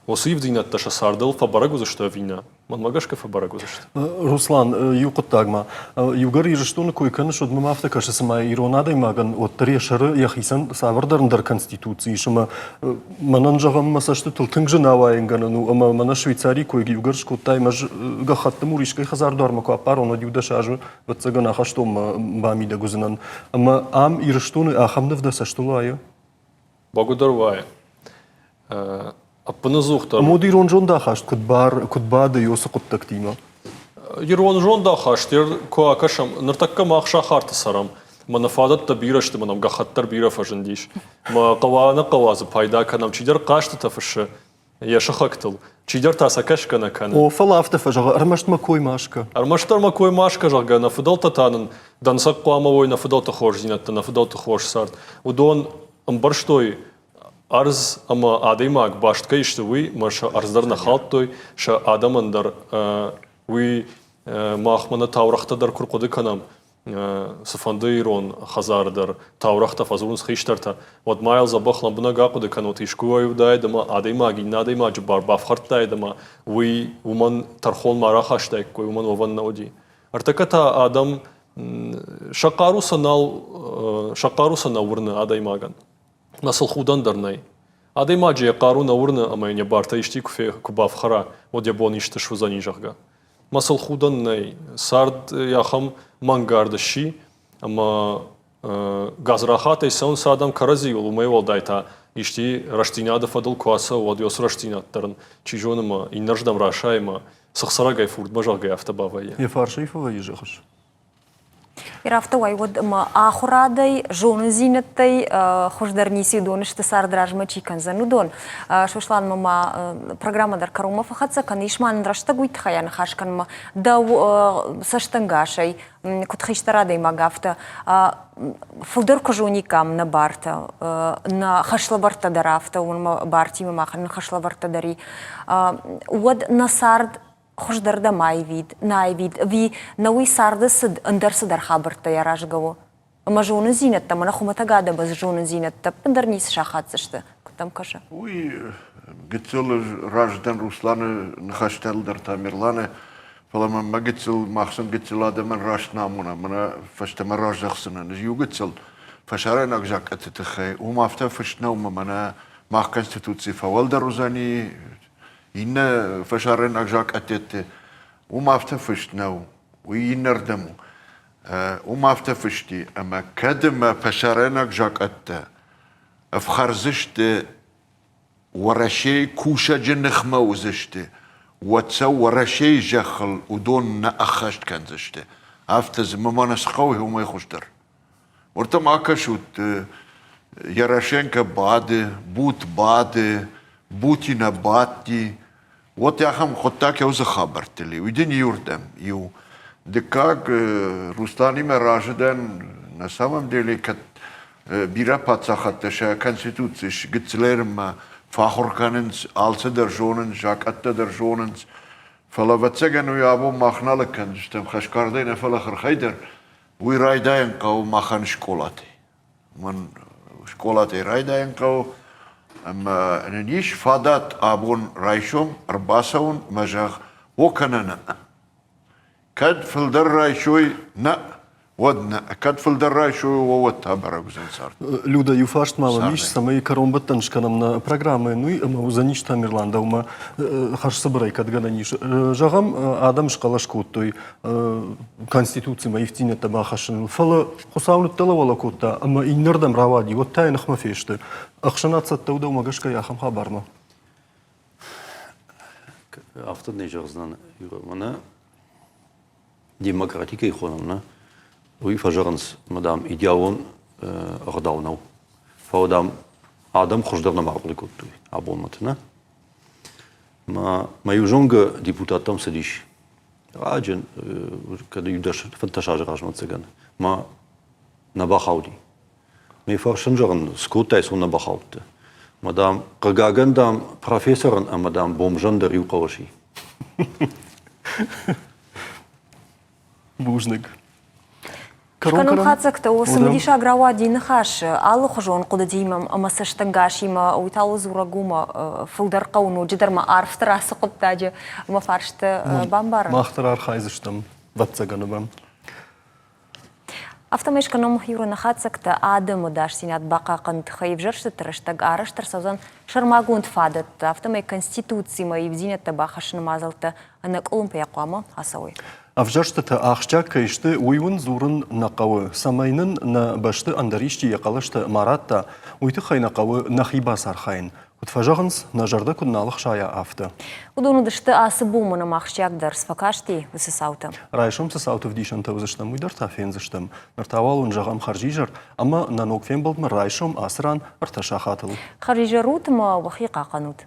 уыцы ивддзинӕдтӕ сӕ цардыл фӕбӕрӕг уыдзысты ӕви нӕ. Мӕнмӕ гӕсгӕ фӕбӕрӕг уыдзысты. Руслан, иу хъуыддагмӕ. Иугӕр Ирыстоны кой кӕныс, уӕд мӕм афтӕ кӕсы, цыма ирон адӕймагӕн уӕддӕр йӕ сӕры йӕхицӕн цавӕрдӕр ӕндӕр конституци ис ӕмӕ мӕнӕн, зӕгъӕм, мӕ цӕстытыл тынг зын ауайынгӕнӕн у ӕмӕ мӕнӕ Швейцарийы кой иугӕр скодтай, ӕмӕ ӕз гӕххӕтты мур искӕй хӕдзардуармӕ куы аппарон, уӕд иу дӕс азы ӕвӕццӕгӕн, ахӕстонмӕ бамидӕг уыдзынӕн. Ӕмӕ ам Ирыстоны ахӕм ныв дӕ цӕстыл уайы? Бӕгуыдӕр уайы. Ӕппынӕдзухдӕр. Ӕмӕ уӕд ирон зондахаст куыд бар, куыд бады уыцы хъуыддӕгтимӕ? Ирон зондахаст куы акӕсӕм, ныртӕккӕ мах сахарты цӕрӕм, мӕ нӕ фадӕттӕ бирӕ сты, мӕ нӕм гӕххӕтт дӕр бирӕ фӕзындис. Мӕ хъӕуа нӕ хъӕуа дзы пайда кӕнӕм, чидӕр хъӕстытӕ фыссы, йӕ сыхӕгтыл. Чидӕр та сӕ кӕсгӕ нӕ кӕны. О, фӕлӕ афтӕ фӕзӕгъы, ӕрмӕст мӕ кой ма скӕ. Ӕрмӕстдӕр мӕ кой ма скӕ, зӕгъгӕ, нӕ фыдӕлтӕ та нын дӕнцӕг хъуамӕ уой нӕ фыдӕлты хорздзинӕдтӕ, нӕ фыдӕлты хорз цард. Уыдон ӕмбӕрстой, ӕрдз ӕмӕ адӕймаг баст кӕй сты, уый, ӕмӕ сӕ ӕрдз дӕр нӕ хӕлдтой, сӕ адӕмӕн дӕр. Уый мах мӕнӕ таурӕгътӕ дӕр куы рхъуыды кӕнӕм, цыфӕнды ирон хӕдзары дӕр таурӕгътӕ фӕдзурынц хистӕртӕ, уӕд ма йыл дзӕбӕх лӕмбынӕг ахъуыды кӕнут, искуы уыдаид ӕмӕ адӕймаг иннӕ адӕймаджы бар бафхӕрдтаид ӕмӕ уый уымӕн тӕрхон ма рахастаиккой, уымӕн уӕвӕн нӕ уыди. Ӕртӕккӕ та адӕм сӕ хъару сӕ нал сӕ хъару сӕ нӕ уырны адӕймагӕн. Мӕ сыл худӕн дӕр нӕй. Адӕймаджы йӕ хъару нӕ уырны ӕмӕ йын йӕ бартӕ исти куы бафхӕра, уӕд йӕ бон исты суыдзӕни, зӕгъгӕ. Мӕ сыл худӕн нӕй. Цард ахӕм мӕнгард сси, ӕмӕ гадзрахатӕй цӕуынц адӕм кӕрӕдзиуыл, уымӕй уӕлдай та исти рӕстдзинады фӕдыл куы ацӕуы, уӕд уыцы рӕстдзинад дӕр ын, чи зоны, мӕ иннӕрдӕм расайы мӕ цыхцырӕгӕй фурдмӕ, зӕгъгӕ, афтӕ бавӕййы. Йӕ фарсӕй фӕвӕййы, зӕгъыс? Афтӕ уай, уӕд ӕмӕ ахуырадӕй, зонындзинӕдтӕй хуыздӕр ницы уыдон сты, цард размӕ чи кӕндзӕн, уыдон. Сосланмӕ ма программӕ дӕр кӕронмӕ фӕхӕццӕ кӕны, ис ма нын рӕстӕг уый тыххӕй аныхас кӕнынмӕ. Дӕу цӕстӕнгасӕй, куыд хистӕр адӕймаг, афтӕ фылдӕр куы зониккам нӕ бартӕ, нӕ хӕслӕвӕрдтӕ дӕр афтӕ, уымӕн бартимӕ махӕн нӕ хӕслӕвӕрдтӕ дӕр и, уӕд нӕ цард хуыздӕр дӕм аивид, нӕ аивид, ӕви нӕ уый царды цыд ӕндӕр цыдӕр хабӕрттӕй аразгӕ у? Ӕмӕ зонындзинӕдтӕ, мӕнӕ хуымӕтӕг адӕмы зонындзинӕдтӕ ӕппындӕр ницы сахаддзысты, куыд дӕм кӕсы? Уый гыццыл раздӕн Русланы ныхӕстӕ дӕр Тамерланы, фӕлӕ мӕ мӕ гыццыл, мах сын гыццыл адӕмӕн раст нӕ амонӕм, мӕнӕ фӕстӕмӕ раздӕхдзынӕн. Ӕз иу гыццыл фӕсарӕйнаг закъӕтты тыххӕй, уым афтӕ фыст нӕу, ӕмӕ мӕнӕ мах Конституци фӕуӕлдӕр уыдзӕни, Иннӕ фӕсарӕйнаг закъӕттӕтты уым афтӕ фыст нӕу, уый иннӕрдӕм у. Уым афтӕ фыст и, ӕмӕ кӕд ӕмӕ фӕсарӕйнаг закъӕттӕ ӕфхӕрдзысты Уӕрӕсейы кусӕджы ныхмӕ уыдзысты, уӕд сӕ Уӕрӕсейы зӕххыл уыдон нӕ ӕххӕст кӕндзысты. Афтӕ дзы мӕ цы хъӕуы, уымӕй хуыздӕр. Уырдӕм акӕсут, Ярошенко бады, Бут бады, Бутина бадти. Вот ахӕм хъуыддаг кӕуыцы хабӕрттыл и, уый дын иуырдӕм, иу. Дыккаг, Русланимӕ разы дӕн, на самом деле, кӕд бирӕ паддзахадтӕ сӕ конституци гыццылӕрынмӕ фӕахуыр кӕнынц, алцыдӕр зонынц, закъӕттӕ дӕр зонынц. Фӕлӕ, ӕвӕццӕгӕн, уый абон мах нал кӕндзыстӕм хӕсгардӕй нӕ, фӕлӕ хырхӕй дӕр. Уый райдайын хъӕуы махӕн скъолатӕй. Мӕн скъолатӕй райдайын хъӕуы ӕмӕ нын ис фадат абон райсом ӕрбацӕуын ӕмӕ зӕгъ, о кӕнӕ нӕ. Кӕд фылдӕр райсой нӕ, уӕд нӕ. Кӕд фылдӕр райсой, о, уӕд та бӕрӕг уыдзӕн цард. Люда, иу фарст ма мӕм ис, цӕмӕй кӕронбӕттӕн скӕнӕм нӕ программӕйӕн уый, ӕмӕ уыдзӕнис Тамерлан дӕумӕ хӕрзцыбырӕй кӕд гӕнӕн ис. Зӕгъӕм, адӕм схъӕлӕс кодтой Конституцимӕ ивддзинӕдтӕ бахӕссыныл, фӕлӕ Хуыцау ныддӕлӕуӕлӕ кодта ӕмӕ иннӕрдӕм рауади, уӕд та йӕ ныхмӕ фесты. Ӕхсӕнад цӕттӕ у дӕумӕ гӕсгӕ ахӕм хабармӕ? Афтӕ не зӕгъдзынӕн, мӕнӕ демократи кӕй хонӕм, нӕ, уый фӕзӕгъынц, ӕмӕ, дам, идеалон ӕгъдау нӕу. Фӕлӕ, дам, адӕм хуыздӕр нӕма ӕрхъуыды кодтой абонмӕты, нӕ? Мӕ, мӕ иу зонгӕ депутаттӕм цыдис Раджы, кӕд иу дӕс 15 азы размӕ ӕцӕгӕн, ма нӕ бахауди. Ме фӕрсын зӕгъын, скодтай сон нӕ бахаудты. Ма, дам, хъыгагӕн, дам, профессорӕн ӕмӕ, дам, бомжӕн дӕр иу хъӕлӕс и. Бузныг. Скӕнон хатдзӕгтӕ у цымыдисаг рауади ныхас алыхуызон хъуыдытимӕ ӕмӕ цӕстӕнгасимӕ. Уый та у дзурӕг у мӕ фылдӕр хъӕуы ноджыдӕр ма арфдӕр ацы хъуыддаджы ӕмӕ фарсты бамбарын. Мах дӕр архайдзыстӕм, ӕвӕццӕгӕн, ӕмӕ Афтӕмӕй скӕнӕм иу хатдзӕгтӕ адӕмы ӕдасдзинад бахъахъхъӕныны тыххӕй ӕвзӕрстыты рӕстӕг арӕзт ӕрцӕудзӕн сӕрмагонд фадӕттӕ, афтӕмӕй Конституцимӕ ивддзинӕдтӕ бахӕссыны мадзӕлттӕ ӕнӕкъуылымпыйӕ хъуамӕ ацӕуой. Ӕвзӕрстытӕ ахсджиаг кӕй сты, уый уын дзурын нӕ хъӕуы. Цӕмӕй нын нӕ бӕсты ӕндӕр исчи йӕ хъӕлӕстӕ ма радта, уый тыххӕй нӕ хъӕуы нӕхи бацархайын. Куыд фӕзӕгъынц, нӕ зӕрдӕ куыд нал ӕхсайа, афтӕ. Уыдон уыдысты ацы бон нӕм ахсджиагдӕр цы фӕкасти, уыцы цаутӕ. Райсом цы цауты вдисӕнтӕ уыдзыстӕм, уый дӕр та фендзыстӕм. Ныр та уал уын зӕгъӕм хӕрзизӕр ӕмӕ нӕ ног фембӕлдмӕ райсом ацы ран ӕртӕ сахатыл. Хӕрзизӕр ут ӕмӕ уӕхи хъахъхъӕнут.